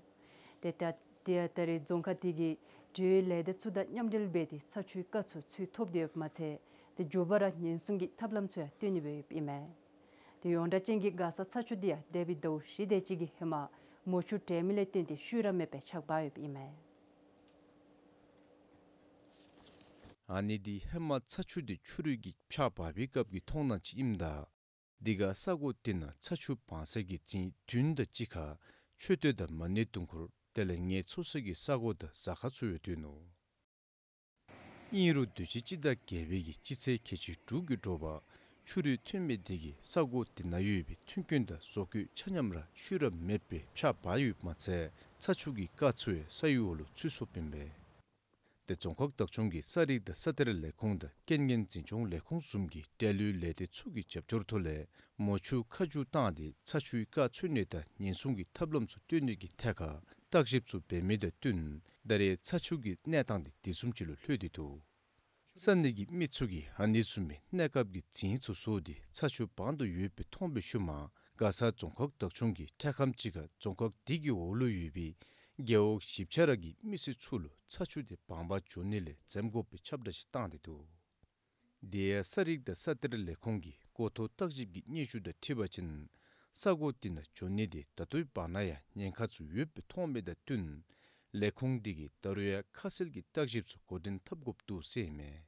ཏེ་ད་ཏེ་ད་རེས་རྫོང་ཁག་དེ་གིས་འབྲེལ་ཡོད་ལས་སྡེ་ཚུ་དང་མཉམ་འབྲེལ་འབད་དེ་ཚ་ཆུའི་རྐ་ཚུ་འཚོལ་ཐོབ་སྟེ་ཡོདཔ་མ་ཚད་ཏེ་མགྱོགས་པ་ར་ཉེན་སྲུང་གི་ཐབས་ལམ་ཚུ་ཡང་བཏོན་ནི་སྦེ་ཡོདཔ་ཨིན་མས། ཏེ་ཡོངས་གྲགས་ཅན་གྱི་མགར་ས་ཚ་ཆུ་འདི་ཡང་འདས་པའི་ཟླཝ་བཞི་དེ་ཅིག་གི་ཧེ་མ་མོ་ཆུ་བྲལ་མི་ལས་བརྟེན་ཏེ་ཤུལ་ར་མེདཔ་སྦེ་ཆགས་འབག་ཡོདཔ་ཨིན་མས། ཨ་ནི་འདི་ཧེ་མ་ཚ་ཆུ་འདི་ཆུ་རུད་ཀྱིས་ཕྱགས་འབག་པའི་སྐབས་ཀྱི་མཐོང་སྣང་ཅིག་ཨིནམ་ད། འདི་ཁར་ས་གོ་དེ་ནང་ཚ་ཆུ་སྦང་ས་གི་རྫིང་བདུན་དང་གཅིག་ཁར་མཆོད་རྟེན་དང་མ་ཎི་དུང་འཁོར་དེ་ལས་ངལ་འཚོ་ས་གི་ས་གོ་དང་ཟ་ཁང་ཚུ་ཡང་འདུས་ནུག། ཨིན་རུང་དུས་ཅི་སྤྱི་ཟླ་བརྒྱད་པའི་གི་སྤྱི་ཚེས་ཁལ་གཅིག་དྲུག་གི་དྲོ་པ་ཆུ་རུད་ཐོན་མི་དེ་གིས་ས་གོ་དེ་ནང་ཡོད་པའི་མཐུན་རྐྱེན་དང་བཟོ་བཀོད་ཆ་མཉམ་ར་ཤུལ་ར་མེདཔ་སྦེ་ཕྱགས་འབག་ཡོདཔ་མ་ཚད་ཚ་ཆུ་གི་རྐ་ཚུ་ཡང་ས་གཡུས་འོག་ལུ་ཚུད་སོཔ་ཨིན་པས། ཏེ་རྫོང་ཁག་བདག་སྐྱོང་གི་ས་རིག་དང་ས་གཏེར་ལས་ཁུངས་དང་རྐྱེན་ངན་འཛིན་སྐྱོང་ལས་ཁུངས་བཟུམ་གྱི་འབྲེལ་ཡོད་ལས་སྡེ་ཚུ་གི་རྒྱབ་སྐྱོར་ཐོག་ལས་མོ་ཆུ་ཁ་རྒྱུ་བཏང་སྟེ་ཚ་ཆུའི་རྐ་འཚོལ་ནི་དང་ཉེན་སྲུང་གི་ཐབས་ལམ་ཚུ་བཏོན་ནི་གི་ཐད་ཁར་ བརྟག་ཞིབ་ཚུ་འབད་མི་དང་བསྟུན་ད་རེས་ཚ་ཆུ་གི་གནས་སྟངས་འདི་དེ་བཟུམ་ཅིག་ལུ་ལྷོད་དེ་འདུག། ས་གནས་ཀྱི་མི་ཚུ་གིས་ཨ་ནི་བཟུམ་མའི་གནས་སྐབས་ཀྱི་རྫིང་ཚུ་བཟོ་སྟེ་ཚ་ཆུ་བང་དུ་ཡོད་པའི་མཐོང་བའི་ཤུལ་མ་མགར་ས་རྫོང་ཁག་བདག་སྐྱོང་གིས་འཕྲལ་ཁམས་ཅིག་ཁར་རྫོང་ཁག་འདི་གི་འོག་ལུ་ཡོད་པའི་རྒེད་འོག་བཞི་ཆ་ར་གི་མི་སེར་ཚུ་ལུ་ཚ་ཆུ་དེ་བང་པར་འགྱོ་ནི་ལས་འཛེམ་དགོ་པའི་ཁྱབ་བསྒྲགས་ཅིག་བཏང་སྟེ་འདུག། དེ་ཡང་ས་རིག་དང་ས་གཏེར་ལས་ཁུངས་ཀྱི་འགོ་ཐོག་བརྟག་ཞིབ་ཀྱི་སྙན་ཞུ་དང་འཁྲིལ་བ་ཅིན་ས་གོ་དེ་ནང་འགྱོ་ནི་དེ་ད་ལྟོའི་བར་ན་ཡང་ཉེན་ཁ་ཚུ་ཡོད་པའི་མཐོང་མི་དང་བསྟུན་ལས་ཁུངས་དེ་གིས་ད་རུང་ཡང་ཁ་གསལ་གྱི་བརྟག་ཞིབ་ཚུ་འགོ་འདྲེན་འཐབ་དགོཔ་འདུག་ཟེར་ཨིན་མས།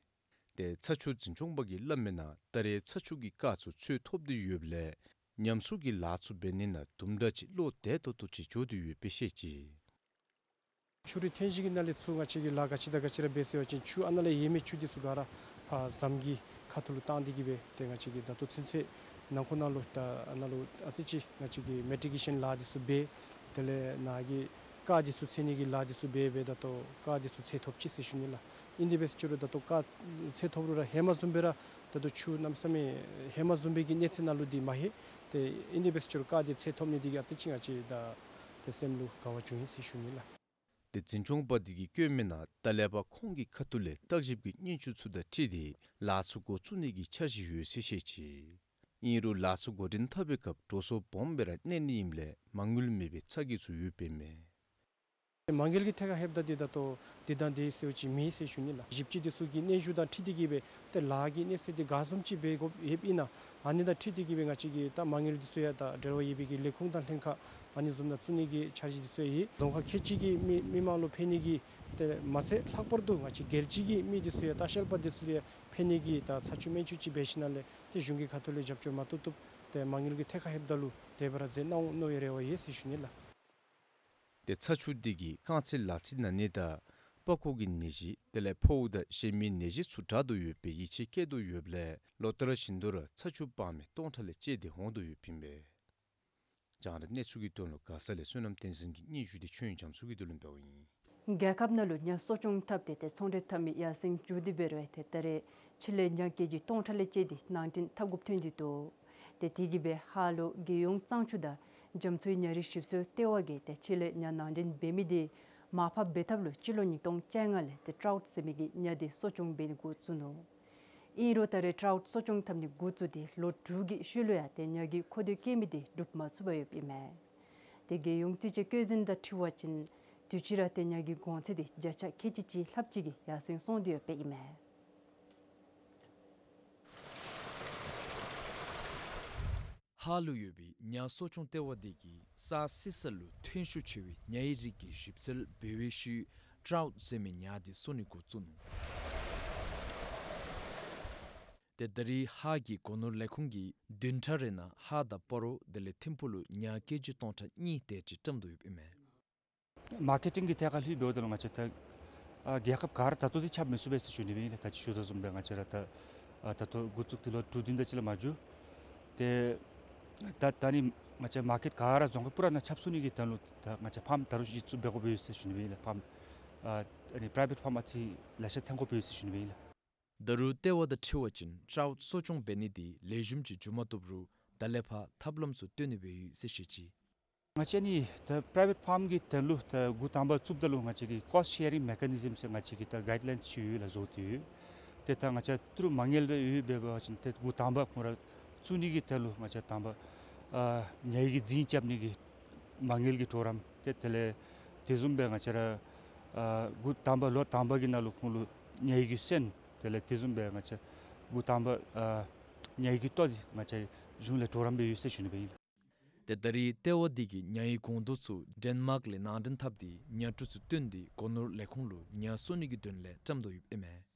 ཏེ་ཚ་ཆུ་འཛིན་སྐྱོང་པ་གིས་སླབ་མིའི་ནང་ད་རེས་ཚ་ཆུ་གི་སྐར་ཚུ་ཚོད་ཐོབ་སྟེ་ཡོདཔ་ལས་ཉམས་གསོ་གི་ལཱ་ཚུ་འབད་ནི་ནང་དུམ་གྲ་ཅིག་བློ་བདེ་ཏོག་ཏོ་ཅིག་འགྱོ་སྟེ་ཡོདཔ་སྦེ་བཤད་ཅི། ཆུ་རུད་ཐོན་གཞི་གི་ནང་ལས་ཚུར་ང་བཅས་ཀྱིས་ལཱ་ག་ཅི་དང་ག་ཅི་ར་འབད་ཟེར་བ་ཅིན་ཆུ་ཨ་ནཱ་ལས་ཡོད་མི་ཆུ་འདི་ཚུ་ག་ར་ཕར་ཟམ་གྱི་ཁ་ཐུག་ལུ་བཏང་སྟེ་གི་སྦེ་ཏེ་ང་བཅས་ཀྱིས་ད་ལྟོ་ཚུན་ཚོད་ནང་འཁོད་ནང་ལུ་ད་ཨ་ནཱ་ལུ་ཨ་ཙི་ཅིག་ང་བཅས་ཀྱིས་མེ་ཊི་གེ་ཤཱན་ལཱ་འདི་ཚུ་འབད། དེ་ལས་ནཱ་གི་སྐར་འདི་ཚུ་འཚོལ་ནི་གི་ལཱ་འདི་ཚུ་འབད་འབད་ད་ལྟོ་སྐར་འདི་ཚུ་འཚོལ་ཐོབ་ཅི་ཟེར་ཞུ་ནི་ལགས། ཨིན་དེ་འབད་ཟེར་ཅི་རུང་ད་ལྟོ་སྐར་འཚོལ་ཐོབ་རུང་ར་ཧེ་མ་བཟུམ་སྦེ་ར་ད་ལྟོ་ཆུ་གནམ་མེད་ས་མེད་ཧེ་མ་བཟུམ་སྦེ་གི་གནས་ཚད་ནང་ལུ་འདི་མ་ལྷོད། ཏེ་ཨིན་དེ་འབད་ཟེར་ཅི་རུང་སྐར་འདི་འཚོལ་ཐོབ་ནི་འདི་གིས་ཨ་ཙི་ཅིག་ང་བཅས་ད་ཏེ་སེམས་ལུ་དགའ་བ་བྱུང་ཡི་ཟེར་ཞུ་ནི་ལགས། ཏེ་འཛིན་སྐྱོང་པ་དེ་གིས་བཀོད་མིའི་ནང་ད་ལས་ཕར་ཁོང་གི་ཁ་ཐུག་ལས་བརྟག་ཞིབ་ཀྱི་སྙན་ཞུ་ཚུ་དང་འཁྲིལ་ཏེ་ལཱ་ཚུ་འགོ་བཙུགས་ནི་གི་འཆར་གཞི་ཡོད་ཟེར་བཤད་ཅི། ཨིན་རུང་ལཱ་ཚུ་འགོ་འདྲེན་འཐབ་པའི་སྐབས་འགྲོ་སོང་སྦོམ་སྦེ་ར་གནས་ནི་ཨིནམ་ལས་མ་དངུལ་མེད་པའི་ཚ་གྱང་ཚུ་ཡོདཔ་ཨིན་མས། མ་དངུལ་གྱི་ཐད་ཁར་ལྷོདཔ་ད་འདི་ད་ལྟོ་འདི་དང་འདི་ཟེར་བ་ཅིན་མེད་ཟེར་ཞུ་ནི་ལགས། ཞིབ་དཔྱད་འདི་ཚུ་གི་སྙན་ཞུ་དང་འཁྲིལ་ཏེ་གི་སྦེ་ཏེ་ལཱ་གི་གནས་ཚད་འདི་ག་བཟུམ་ཅིག་འབད་དགོཔ་ཡོདཔ་ཨིན་ན་ཨ་ནི་དང་འཁྲིལ་ཏེ་གི་སྦེ་ང་བཅས་ཀྱིས་ད་མ་དངུལ་འདི་ཚུ་ཡང་ད་འབྲེལ་བ་ཡོད་པའི་གི་ལས་ཁུངས་དང་ལྷན་ཁག་ཨ་ནི་བཟུམ་ནང་བཙུགས་ནི་གི་འཆར་གཞི་འདི་ཚུ་ཡང་ཡོད། རྫོང་ཁག་ཁལ་གཅིག་གི་མི་མི་མང་ལུ་ཕན་ནི་གི་ཏེ་མ་ཚད་ལྷག་པར་དུ་ང་བཅས་རྒྱལ་སྤྱི་གི་མི་འདི་ཚུ་ཡང་ད་ཤལ་པ་འདི་ཚུ་ལུ་ཡང་ཕན་ནི་གི་ད་ཚ་ཆུ་སྨན་བཅོས་ཅིག་འབད་ཞིནམ་ལས་ཏེ་གཞུང་གི་ཁ་ཐུག་ལས་རྒྱབ་སྐྱོར་མ་ཐོབ་ཐོབ་ཏེ་མ་དངུལ་གྱི་ཐད་ཁར་ལྷོདཔ་ད་ལུ་དེ་སྦེ་ར་མཛད་གནང་འོང་མནོ་བའི་རེ་བ་ཡོད་ཟེར་ཞུ་ནི་ལགས། ཏེ་ཚ་ཆུ་འདི་གིས་རྐང་རྩེད་ལག་རྩེད་ན་ནི་དང་པགས་ཀོ་གི་ནད་གཞི་དེ་ལས་ཕོཝ་དང་གཞན་མི་ནད་གཞི་ཚུ་དྲག་དོ་ཡོདཔ་སྦེ་ཡིད་ཆེས་བསྐྱེད་དོ་ཡོདཔ་ལས་ལོ་ལྟར་བཞིན་དུ་ར་ཚ་ཆུ་སྤང་མི་སྟོང་ཕྲག་ལས་བཅད་དེ་འོང་དོ་ཡོདཔ་ཨིན་པས། རྒྱང་བསྒྲགས་གནས་ཚུལ་གྱི་དོན་ལུ་མགར་ས་ལས་བསོད་ནམས་བསྟན་འཛིན་གྱི་སྙན་ཞུ་འདི་ཆོས་དབྱིངས་རྒྱ་མཚོ་གིས་བསྡུ་ལེན་འབདཝ་ཨིན། རྒྱལ་ཁབ་ནང་ལུ་ཉ་གསོ་སྐྱོང་འཐབ་སྟེ་ཏེ་ཚོང་འབྲེལ་འཐབ་མི་ཡར་སེང་འགྱོ་སྟེ་འབད་རུང་ཏེ་ད་རེས་ཕྱི་ལས་ཉ་ཀེ་ཇི་སྟོང་ཕྲག་ལས་བཅད་དེ་ནང་འདྲེན་འཐབ་དགོཔ་ཐོན་ཏེ་འདུག། ཏེ་དེ་གིས་སྦེ་ཧཱ་ལུ་རྒྱལ་ཡོངས་གཙང་ཆུ་དང་རྒྱ་མཚོའི་ཉ་རིགས་ཞིབ་འཚོལ་ལྟེ་བ་གིས་ཏེ་ཕྱི་ལས་ཉ་ནང་འདྲེན་འབད་མི་དེ་མར་ཕབ་འབད་ཐབས་ལུ་སྤྱི་ལོ་ཉིས་སྟོང་བཅོ་ལྔ་ལས་ཏེ་ཊའུཊ་ཟེར་མི་གི་ཉ་དེ་གསོ་སྐྱོང་འབད་ནི་འགོ་བཙུགས་ནུག། ཨིན་རུང་ད་རེས་ཊའུཊ་གསོ་སྐྱོང་འཐབ་ནི་འགོ་བཙུགས་ཏེ་ལོ་དྲུག་གི་ཤུལ་ལུ་ཡང་ཏེ་ཉ་གི་མཁོ་འདོད་བསྐྱེད་མི་དེ་འགྲུབ་མ་ཚུགས་པར་ཡོདཔ་ཨིན་མས། ཏེ་རྒྱལ་ཡོངས་རྩིས་དཔྱད་བཀོད་འཛིན་དང་འཁྲིལ་བ་ཅིན་དུས་ཅི་ར་ཏེ་ཉ་གི་གོང་ཚད་དེ་བརྒྱ་ཆ་ཁལ་གཅིག་ལྷགཔ་ཅིག་གིས་ཡར་སེང་སོང་སྟེ་ཡོདཔ་ཨིན་མས། ཧཱ་ལུ་ཡོད་པའི་ཉ་གསོ་སྐྱོང་ལྟེ་བ་དེ་གིས་ས་བསིལ་ས་ལུ་ཐོན་ཤུགས་ཆེ་བའི་ཉའི་རིགས་ཀྱི་ཞིབ་འཚོལ་འབད་བའི་ཤུལ་ཊའུཊ་ཟེར་མི་ཉ་དེ་གསོ་ནི་འགོ་བཙུགས་ནུག། ཏེ་ད་རེས་ཧཱ་གི་སྒོ་ནོར་ལས་ཁུངས་ཀྱིས་བདུན་ཕྲག་རེ་ནང་ཧཱ་དང་སྤ་རོ་དེ་ལས་ཐིམ་ཕུག་ལུ་ཉ་ཀེ་ཇི་སྟོང་ཕྲག་གཉིས་དེ་ཅིག་བཀྲམ་དོ་ཡོདཔ་ཨིན་མས། མར་ཀེ་ཊིང་གི་ཐད་ཁར་ལྷོད་འབདཝ་ད་ལུ་ང་བཅས་ད་ཨ་རྒྱལ་ཁབ་ག་ར་ད་ལྟོ་འདི་ཁྱབ་མི་ཚུགས་པས་ཟེར་ཞུ་ནི་སྦེ་ཨིན་ལགས། ད་ཅི་ཞུ་དོ་བཟུམ་སྦེ་ང་བཅས་ར་ད་ཨ་ད་ལྟོ་འགོ་བཙུགས་ཏེ་ལོ་དྲུག་བདུན་དེ་ཅིག་ལས་མ་འགྱོ། ཏེ་ད་ད་ནི་ང་བཅས་མར་ཀེཊ་ག་ར་རྫོང་ཁག་པུ་ར་ནང་ཁྱབ་ཚུགས་ནི་གི་དོན་ལུ་ད་ང་བཅས་ཕཱརམ་ད་རུང་ཅིག་བཙུགས་འབད་དགོཔ་ཡོད་ཟེར་ཞུ་ནི་སྦེ་ཨིན་ལགས། ཕཱརམ་ཨ་ཨ་ནི་པ་རའི་བེཊ་ཕཱརམ་ཨ་ཙི་ལེ་ཤ་འཐེན་དགོཔ་ཡོད་ཟེར་ཞུ་ནི་སྦེ་ཨིན་ལགས། ད་རུང་ལྟེ་བ་དང་འཁྲིལ་བ་ཅིན་ཊའུཊ་གསོ་སྐྱོང་འབད་ནི་དེ་ལེགས་ཤོམ་ཅིག་འགྱོ་མ་བཏུབ་རུང་ད་ལས་ཕར་ཐབས་ལམ་ཚུ་བཏོན་ནི་སྦེ་ཡོད་ཟེར་བཤད་ཅི། ང་བཅས་ནི་ད་པ་རའི་བེཊ་ཕཱརམ་གྱི་དོན་ལུ་ད་འགོ་དང་པ་བཙུགསཔ་ད་ལུ་ང་བཅས་ཀྱིས་ཀོསཊ་ཤེ་རིང་མེ་ཀ་ནི་ཛིམ་ཟེར་ང་བཅས་ཀྱིས་ད་གའིཌ་ལའིནསི་ཅིག་ཡོད་ལགས། བཟོ་སྟེ་ཡོད། ཏེ་ད་ང་བཅས་ཏི་རུ་མ་དངུལ་རེ་ཡོད་འབད་བ་ཅིན་ཏེ་འགོ་དང་པ་ཁོང་ར་བཙུགས་ནི་གི་དོན་ལུ་ང་བཅས་དང་པ་ཨ་ཉའི་གི་རྫིང་རྐྱབ་ནི་གི་མ་དངུལ་གྱི་གྲོགས་རམ་ཏེ་དེ་ལས་དེ་བཟུམ་སྦེ་ང་བཅས་ར་ཨ་འགོ་དང་པ་ལོ་དང་པ་གི་ནང་ལུ་ཁོང་ལུ་ཉའི་གི་སོན་དེ་ལས་དེ་བཟུམ་སྦེ་ང་བཅས་འགོ་དང་པ་ཨ་ཉའི་གི་ལྟོ་འདི་ང་བཅས་གཞུང་ལས་གྲོགས་རམ་འབད་ཡོད་ཟེར་ཞུ་ནི་སྦེ་ཨིན། ཏེ་ད་རེས་ལྟེ་བ་འདི་གིས་ཉའི་གོང་ཐོག་ཚུ་ཌེན་མཱརཀ་ལས་ནང་འདྲེན་འཐབ་སྟེ་ཉ་གྲུ་ཚུ་བཏོན་ཏེ་སྒོ་ནོར་ལས་ཁུངས་ལུ་ཉ་གསོ་ནི་གི་དོན་ལས་བཀྲམ་དོ་ཡོདཔ་ཨིན་མས།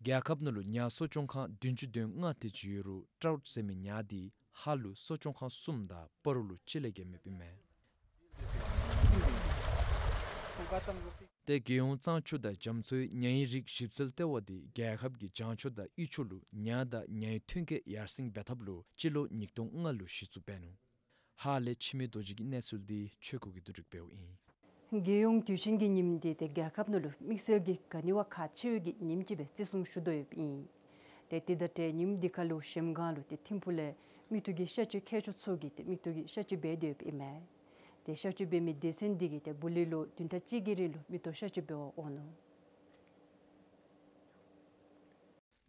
རྒྱལ་ཁབ་ནང་ལུ་ཉ་གསོ་སྐྱོང་ཁང་བདུན་ཅུ་དོན་ལྔ་དེ་ཅིག་ཡོད་རུང་ཊའུཊ་ཟེར་མི་ཉ་འདི་ཧཱ་ལུ་གསོ་སྐྱོང་ཁང་གསུམ་དང་སྤ་རོ་ལུ་གཅིག་ལས་བརྒལ་མེདཔ་ཨིན་མས། ཏེ་རྒྱལ་ཡོངས་གཙང་ཆུ་དང་རྒྱ་མཚོའི་ཉའི་རིགས་ཞིབ་འཚོལ་ལྟེ་བ་འདི་རྒྱལ་ཁབ་ཀྱི་བྱང་ཕྱོགས་དང་དབུས་ཕྱོགས་ལུ་ཉ་དང་ཉའི་ཐོན་སྐྱེད་ཡར་སེང་འབད་ཐབས་ལུ་སྤྱི་ལོ་ཉིས་སྟོང་ལྔ་ལུ་གཞི་བཙུགས་འབད་ནུག། ཧཱ་ལས་འཆི་མེད་རྡོ་རྗེ་གི་གནས་ཚུལ་འདི་ཆོས་སྐུ་གིས་བསྡུ་སྒྲིག་འབདཝ་ཨིན། རྒྱལ་ཡོངས་དུས་ཆེན་གྱི་ཉིནམ་འདི་ཏེ་རྒྱལ་ཁབ་ནང་ལུ་དམིགས་བསལ་གྱི་ག་ནི་བ་ཁག་ཆེ་བའི་གི་ཉིནམ་ཅིག་སྦེ་བརྩི་སྲུང་ཞུ་དོ་ཡོདཔ་ཨིན། ཏེ་དེ་དང་འབྲེལ་ཉིནམ་འདི་ཁར་ལུ་གཞལམ་སྒང་ལུ་ཏེ་ཐིམ་ཕུག་ལས་མི་ཐུག་གི་ཤ་བཅོས་མཁས་མཆོག་ཚུ་གིས་ཏེ་མི་ཐུག་གི་ཤ་བཅོས་འབད་དེ་ཡོདཔ་ཨིན་མས། ཏེ་གཤག་བཅོས་འབད་མི་སྡེ་ཚན་འདི་གིས་ཏེ་བུ་ལི་ལུ་བདུན་ཕྲག་གཅིག་གི་རིང་ལུ་མིག་ཏོ་གཤག་བཅོས་འབད་བར་འོང་ནུག།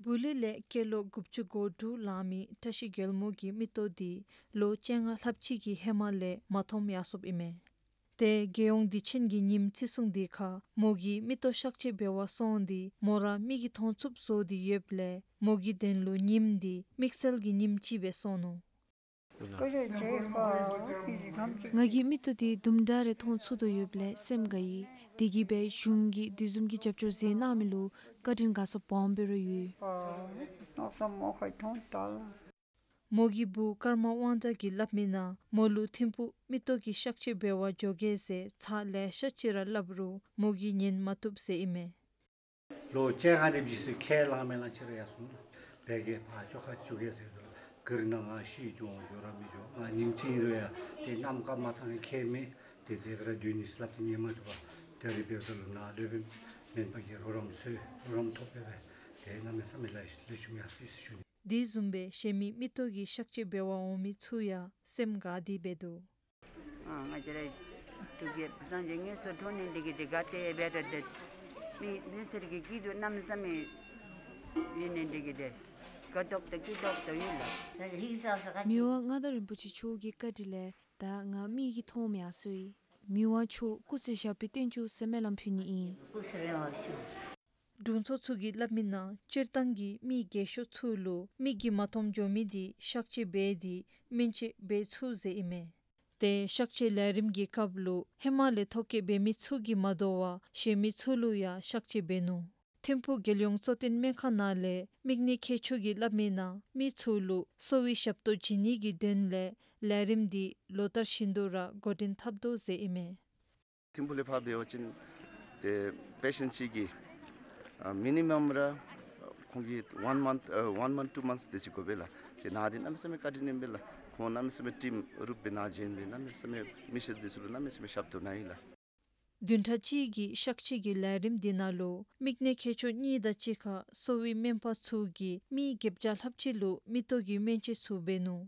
བུ་ལི་ལས་སྐྱེས་ལོ་དགུ་བཅུ་གོ་དྲུག་ལང་མི་བཀྲ་ཤིས་རྒྱལ་མོ་གི་མིག་ཏོ་འདི་ལོ་བཅོ་ལྔ་ལྷགཔ་ཅིག་གི་ཧེ་མ་ལས་མ་མཐོངམ་ཡར་སོཔ་ཨིན་མས། ཏེ་རྒྱལ་ཡོངས་དུས་ཆེན་གྱི་ཉིནམ་བརྩི་སྲུང་འདི་ཁར་མོ་གིས་མིག་ཏོ་གཤག་བཅོས་འབད་བར་སོང་སྟེ་མོ་ར་མིག་གིས་མཐོང་ཚུགསཔ་བཟོ་སྟེ་ཡོདཔ་ལས་མོ་གི་དོན་ལུ་ཉིནམ་འདི་དམིགས་བསལ་གྱི་ཉིནམ་ཅིག་སྦེ་སོང་ནུག། ང་གིས་མིག་ཏོ་འདི་དུམ་གྲ་རེ་མཐོང་ཚུགས་དོ་ཡོདཔ་ལས་སེམས་དགའ་ཡི། དེ་གིས་སྦེ་གཞུང་གིས་དེ་བཟུམ་གྱི་རྒྱབ་སྐྱོར་མཛད་གནང་མི་ལུ་བཀའ་དྲིན་དགའ་ཚོར་སྦོམ་སྦེ་ར་ཡོད། མོ་གི་བུ་ཀརྨ་དབང་གྲགས་ཀྱིས་སླབ་མི་ནང་མོ་ལུ་ཐིམ་ཕུག་མིག་ཏོ་གི་གཤག་བཅོས་འབད་བར་འགྱོ་གེ་ཟེར་ཚར་ལེ་ཤ་ཅིག་ར་སླབ་རུང་མོ་གིས་ཉན་མ་བཏུབ་ཟེར་ཨིན་མས། ལོ་བཅོ་ལྔ་དེ་ཅིག་ཟེར་ཁས་བླངས་མེན་ལགས། ཕྱིར་ཡར་སོང་ལགས། བལ་གྱི་ཕར་ཅོག་ཁ་བཅུག་གེ་ཟེར་དོ་ལགས། གིར་ན་ང་ཤི་འགྱོ་འགྱོ་ར་མི་འགྱོ། ང་ཉིནམ་གཅིག་ཨིན་རུང་ཡང་ཏེ་གནམ་ཁ་མ་ཐང་ཁྱད་མེད། ཏེ་དེ་སྦེ་ར་སྡོད་ནི་ཟེར་སླབ་སྟེ་ཉན་མ་བཏུབ་པར་ད་རིས་འབདཝ་ད་ལུ་ནཱ་ལུ་སྦེ་མེན་པར་གྱི་རོགས་རམ་ཚུ་རོགས་རམ་ཐོབ་སྦེ་སྦེ་ཏེ་གནམ་མེད་ས་མེད་ལེགས་ལེགས་ཤོམ་ཡར་སོ་ཡི་ཟེར་ཞུ་ནི། དེ་བཟུམ་སྦེ་གཞན་མི་མིག་ཏོ་གི་གཤག་བཅོས་འབད་བར་འོང་མི་ཚུ་ཡང་སེམས་དགའ་སྟེ་འབད་དོ། ཨ་ང་བཅས་ར་ཐུགས་ཀྱི་བསམ་བཞེས་ངལ་གསོ་འཕྲོ་ནི་འདི་གིས་འདི་ག་ཏེ་འབད་ར་འདི་མི་འདི་ཚུ་གི་སྐྱིད་སྡུག་གནམ་མེད་ས་མེད་ཡོད་ནི་འདི་གིས་འདི་དགའ་ཏོག་ཏོ་སྐྱིད་ཏོག་ཏོ་ཡོད་ལགས། མི་དབང་མངའ་བདག་རིན་པོ་ཆེ་མཆོག་གི་བཀའ་དྲིན་ལས་ད་ང་མིག་གིས་མཐོངམ་ཡར་སོ་ཡི། མི་དབང་མཆོག་སྐུ་ཚེ་ཞབས་པད་བརྟན་ཅིག་ཟེར་སྨོན་ལམ་ཕུལ་ནི་ཨིན། སྐུ་ཚེ་རིང་བ་ཤིག། དྲུང་འཚོ་ཚུ་གིས་སླབ་མི་ནང་སྤྱིར་བཏང་གི་མི་རྒས་ཤོས་ཚུ་ལུ་མིག་གིས་མ་མཐོངམ་འགྱོ་མི་འདི་གཤག་བཅོས་འབད་དེ་སྨན་བཅོས་འབད་ཚུགས་ཟེར་ཨིན་མས། ཏེ་གཤག་བཅོས་ལས་རིམ་གྱི་སྐབས་ལུ་ཧེ་མ་ལས་ཐོ་བཀོད་འབད་མི་ཚུ་གིས་མ་དོ་བར་གཞན་མི་ཚུ་ལུ་ཡང་གཤག་བཅོས་འབད་ནུག། ཐིམ་ཕུག་རྒྱལ་ཡོངས་གཙོ་བསྟེན་སྨན་ཁང་ནང་ལས་མིག་ནད་མཁས་མཆོག་གིས་སླབ་མི་ནང་མི་ཚུ་ལུ་གསོ་བའི་ཞབས་ཏོག་བྱིན་ནི་གི་དོན་ལས་ལས་རིམ་འདི་ལོ་ལྟར་བཞིན་དུ་ར་འགོ་འདྲེན་འཐབ་དོ་ཟེར་ཨིན་མས། ཐིམ་ཕུག་ལས་ཕར་འབད་བ་ཅིན་ཏེ་པེ་ཤེནཊ་གཅིག་གིས་ཨ་མི་ནི་མམ་ར་ཁོང་གིས་ཝཱན་མནཐ་ཨ་ཝཱན་མནཐ་ཊུ་མནཐས་དེ་ཅིག་དགོ་པས་ལགས། ཏེ་ནཱ་འདི་གནམ་མེད་ས་མེད་བཀའ་དྲིན་ཨིན་པས་ལགས། ཁོང་གནམ་མེད་ས་མེད་ཊིམ་རུབ་སྦེ་ནཱ་བྱོན་སྦེ་གནམ་མེད་ས་མེད་མི་སེར་འདི་ཚུ་ལུ་གནམ་མེད་ས་མེད་ཞབས་ཏོག་གནང་ཡི་ལགས། བདུན་ཕྲག་གཅིག་གི་གཤག་བཅོས་ཀྱི་ལས་རིམ་འདི་ནང་ལུ་མིག་ནད་མཁས་མཆོག་གཉིས་དང་གཅིག་ཁར་གསོ་བའི་སྨན་པ་ཚུ་གིས་མི་བརྒྱད་བརྒྱ་ལྷགཔ་ཅིག་ལུ་མིག་ཏོ་གི་སྨན་བཅོས་ཚུ་འབད་ནུག།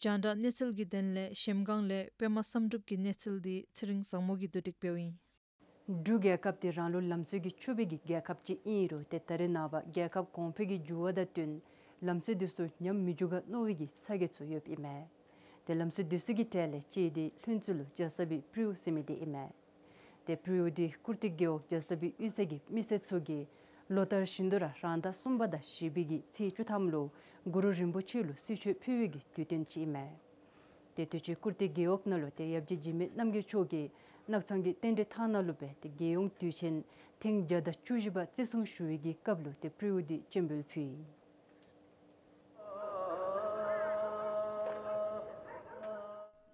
རྒྱང་བསྒྲགས་གནས་ཚུལ་གྱི་དོན་ལས་གཞལམ་སྒང་ལས་པདྨ་བསམ་གྲུབ་ཀྱི་གནས་ཚུལ་འདི་ཚེ་རིང་བཟང་མོ་གིས་བསྡུ་སྒྲིག་འབདཝ་ཨིན། འབྲུག་རྒྱལ་ཁབ་འདི་རང་ལུགས་ལམ་སྲོལ་གྱིས་ཕྱུག་པའི་གི་རྒྱལ་ཁབ་ཅིག་ཨིན་རུང་ཏེ་ད་རེས་ནངས་པ་རྒྱལ་ཁབ་གོང་འཕེལ་གྱི་འགྱུར་བ་དང་བསྟུན་ལམ་སྲོལ་འདི་ཚུ་ཉམས་མི་འགྱོ་ག་མནོ་བའི་གི་ཚ་གྱང་ཚུ་ཡོདཔ་ཨིན་མས། ཏེ་ལམ་སྲོལ་འདི་ཚུ་གི་གྲས་ལས་གཅིག་འདི་ལྷུན་རྩེ་ལུ་རྒྱ་བཟའ་པའི་སྤྲེའུ་ཟེར་མི་འདི་ཨིན་མས། ཏེ་སྤྲེའུ་འདི་ཀུར་སྟོད་རྒེད་འོག་རྒྱ་བཟའ་པའི་གཡུས་ཚན་གྱི་མི་སེར་ཚུ་གིས་ལོ་ལྟར་བཞིན་དུ་ར་རང་ཟླ་གསུམ་པ་དང་བཞི་པའི་གི་ཚེས་བཅུ་ཐམ་ལུ་གུ་རུ་རིན་པོ་ཆེ་ལུ་གསོལ་མཆོད་ཕུལ་བའི་གི་དུས་སྟོན་ཅིག་ཨིན་མས། ཏེ་དུས་ཅི་ཀུར་སྟོད་རྒེད་འོག་ནང་ལུ་ཏེ་ཡབ་རྗེ་འཇིགས་མེད་རྣམ་རྒྱལ་མཆོག་གིས་སྣག་ཚང་གི་རྟེན་འབྲེལ་ཐང་ནང་ལུ་སྦེ་ཏེ་རྒྱལ་ཡོངས་དུས་ཆེན་ཐེངས་བརྒྱ་དང་བཅུ་བཞི་པ་བརྩི་སྲུང་ཞུ་བའི་གི་སྐབས་ལུ་ཏེ་སྤྲེའུ་འདི་སྤྱན་འབུལ་ཕུལ་ཡི།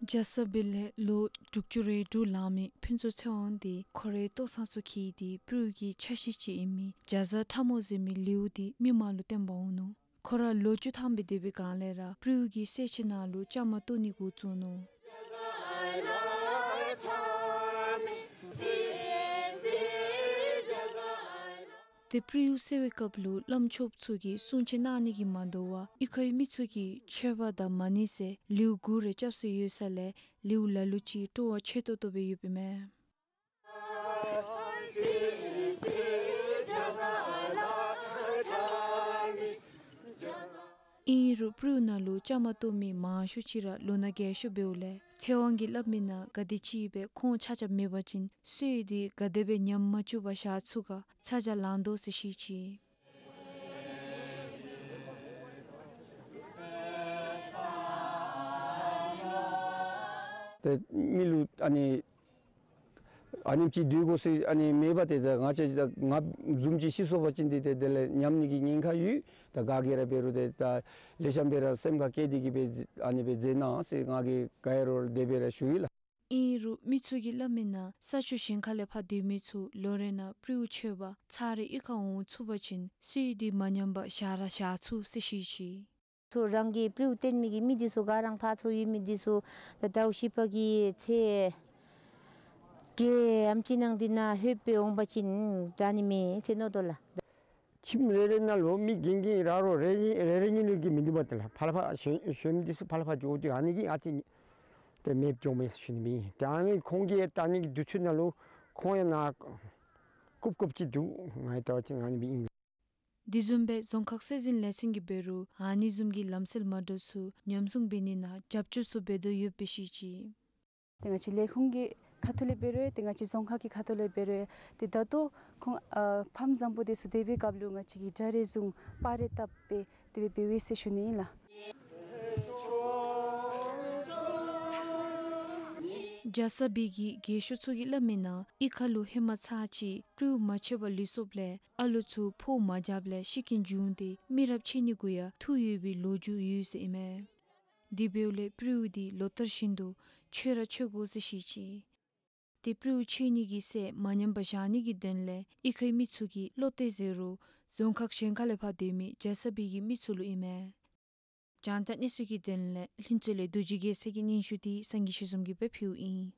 རྒྱ་བཟའ་པའི་ལས་ལོ་དྲུག་ཅུ་རེ་དྲུག་ལང་མི་ཕུན་ཚོགས་ཚེ་དབང་འདི་ཁོ་རའི་ལྟོ་ཚང་ཚུ་འཁྱིད་དེ་སྤྲེའུ་གི་ཆ་ཤས་ཅིག་ཨིན་མི་རྒྱ་བཟའ་ཁྲ་མོ་ཟེར་མི་ལེའུ་འདི་མི་མང་ལུ་སྟོན་པར་འོང་ནུག། ཁོ་ར་ལོ་བཅུ་ཐམ་སྦེ་སྡོད་པའི་སྒང་ལས་ར་སྤྲེའུ་གི་གསོལ་ཆས་ནང་ལུ་བཅའ་མར་གཏོགས་ནི་འགོ་བཙུགས་ནུག། ཏེ་སྤྲེའུ་གསོལ་བའི་སྐབས་ལུ་བླམ་ཆོསཔ་ཚུ་གིས་བསྲུང་བྱ་གནང་ནི་གིས་མ་དོ་བར་གཡུས་ཁའི་མི་ཚུ་གིས་མཆོད་པ་དང་མ་ཎི་ཟེར་ལེའུ་དགུ་རེ་རྐྱབ་སྲོལ་ཡོད་ས་ལས་ལེའུ་ལ་ལུ་ཅིག་སྤྲོ་བ་ཆེ་ཏོག་ཏོ་སྦེ་ཡོདཔ་ཨིན་མས། ཨིན་རུང་སྤྲེའུ་ནང་ལུ་བཅའ་མར་གཏོགས་མི་མང་ཤོས་ཅིག་ར་ལོ་ན་རྒས་ཤོས་འབདཝ་ལས་ཚེ་དབང་གིས་སླབ་མི་ནང་ག་དེ་ཅིག་སྦེ་ཁོང་ཆ་ཁྱབ་མེད་པ་ཅིན་གསོལ་འདི་ག་དེ་སྦེ་ཉམས་མ་བཅུག་པར་བཞག་ཚུགས་ག་ཚ་གྱང་ལང་དོ་ཟེར་བཤད་ཅི། ཏེ་མི་ལུ་ཨ་ནི་ཨ་ནེམ་ཅིག་སྡོད་དགོ་ཟེར་ཨ་ནི་མེད་པར་ཏེ་ད་ང་བཅས་ད་ང་བཟུམ་ཅིག་ཤི་སོང་པ་ཅིན་ཏེ་ཏེ་དེ་ལས་ཉམས་ནི་གི་ཉེན་ཁ་ཡོད། ད་ག་གིས་ར་འབད་རུང་ཏེ་ད་ལེགས་ཤོམ་སྦེ་ར་སེམས་ཁར་བསྐྱེད་དེ་གིས་སྦེ་ཨ་ནི་སྦེ་མཛད་གནང་ཟེར་ང་གིས་ག་ཡ་རོགས་དེ་སྦེ་ར་ཞུ་ཡི་ལགས། ཨིན་རུང་མི་ཚུ་གིས་སླབ་མི་ནང་ས་ཕྱོགས་གཞན་ཁ་ལས་ཕར་སྡོད་མི་ཚུ་ལོ་རེ་ནང་སྤྲེའུ་མཆོད་པར་ཚར་རེ་གཡུས་ཁར་འོང་ཚུགས་པ་ཅིན་གསོལ་འདི་མ་ཉམས་པར་བཞག་ར་བཞག་ཚུགས་ཟེར་བཤད་ཅི། ཚུ་རང་གི་སྤྲེའུ་བསྟེན་མི་གི་མི་འདི་ཚུ་ག་ར་ཕར་ཚུར་ཡོད་མི་འདི་ཚུ་ད་ཟླཝ་བཞི་པ་གི་ཚེས་བརྒྱད་ཨམ་ཅིག་ནང་འདི་ནང་ལྷོདཔ་སྦེ་འོང་པ་ཅིན་དྲག་ནི་མས་ཟེར་མནོ་དོ་ལགས། ཁྱིམ་རེ་རེ་ནང་ལུ་མི་རྒན་རྒས་ར་རོ་རེ་རེ་རེ་གཉིས་ལུ་གིས་མི་འདུག་པ་ཏེ་ལགས། ཕར་ལས་ཕར་གཞོན་གཞོནམ་འདི་ཚུ་ཕར་ལས་ཕར་འགྱོ་དུས་ཨ་ནི་གིས་ཨ་ཙི་ ཏེ་མེདཔ་འགྱོཝ་མས་ཟེར་ཞུ་ནི་ཨིན། ཏེ་ཨ་ནི་ཁོང་གིས་ལྟ་ནི་གི་དུས་ཚོད་ནང་ལུ་ཁོང་ཡང་ནཱ་བཀུག་བཀུགཔ་ཅིག་འདུག། ང་ཡང་ལྟ་བ་ཅིན་ཨ་ནི་སྦེ་ཨིན། དེ་བཟུམ་སྦེ་རྫོང་ཁག་སྲོལ་འཛིན་ལས་ཚན་གྱིས་འབད་རུང་ཨ་ནི་བཟུམ་གྱི་ལམ་སྲོལ་མ་འདྲཝ་ཚུ་ཉམས་སྲུང་འབད་ནི་ནང་རྒྱབ་སྐྱོར་ཚུ་འབད་དོ་ཡོདཔ་སྦེ་བཤད་ཅི། ཏེ་ང་བཅས་ལས་ཁུངས་ཀྱི་ཁ་ཐུག་ལས་འབད་རུང་ཏེ་ང་བཅས་རྫོང་ཁག་གི་ཁ་ཐུག་ལས་འབད་རུང་ཏེ་ད་ལྟོ་ཁོང་ཨ་ཕམ་བཟང་པོ་དེ་ཚུ་སྡོད་པའི་སྐབས་ལུ་ང་བཅས་ཀྱིས་གྲ་རེ་བཟུང་སྤར་རེ་བཏབ་སྦེ་དེ་སྦེ་འབད་ཡི་ཟེར་ཞུ་ནི་ཨིན་ལགས། རྒྱ་ཚ་པའི་གི་རྒས་ཤོས་ཚུ་གིས་སླབ་མིའི་ནང་གཡུས་ཁ་ལུ་ཧེ་མ་ཚར་གཅིག་སྤྲེའུ་མ་མཆོད་པར་ལུས་སོངམ་ལས་ཨ་ལོ་ཚུ་ཕོཝ་མ་རྒྱབ་ལས་ཤི་རྐྱེན་བྱུང་སྟེ་མི་རབས་ཆད་ནི་གུ་ཡང་ཐུག་ཡོད་པའི་ལོ་རྒྱུས་ཡོད་ཟེར་ཨིན་མས། དེ་འབདཝ་ལས་སྤྲེའུ་དེ་ལོ་ལྟར་བཞིན་དུ་མཆོད་ར་མཆོད་དགོ་ཟེར་བཤད་ཅི། ཏེ་སྤྲེའུ་མཆོད་ནི་གི་སྲས་མ་ཉམས་པར་བཞག་ནི་གི་དོན་ལས་གཡུས་ཁའི་མི་ཚུ་གིས་བློ་གཏད་ཟེར་རུང་རྫོང་ཁག་གཞན་ཁ་ལས་ཕར་སྡོད་མི་རྒྱ་ཚ་པའི་གི་མི་ཚུ་ལུ་ཨིན་མས། རྒྱང་བསྒྲགས་གནས་ཚུལ་གྱི་དོན་ལས་ལྷུན་རྩེ་ལས་རྡོ་རྗེ་རྒྱལ་མཚན་གྱི་སྙན་ཞུ་འདི་སངས་རྒྱས་ཆོས་འཛོམས་ཀྱིས་སྦེ་ཕུལཝ་ཨིན།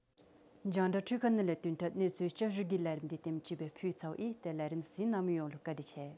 རྒྱང་བསྒྲགས་འཕྲུལ་ཁང་ནང་ལས་བདུན་ཕྲག་གནས་ཚུལ་བསྐྱར་ཞུ་གི་ལས་རིམ་འདི་དེམ་ཅིག་སྦེ་ཕུལ་ཚརཝ་ཨིན། ཏེ་ལས་རིམ་གཟིགས་གནང་མི་ཡོངས་ལུ་བཀའ་དྲིན་ཆེ།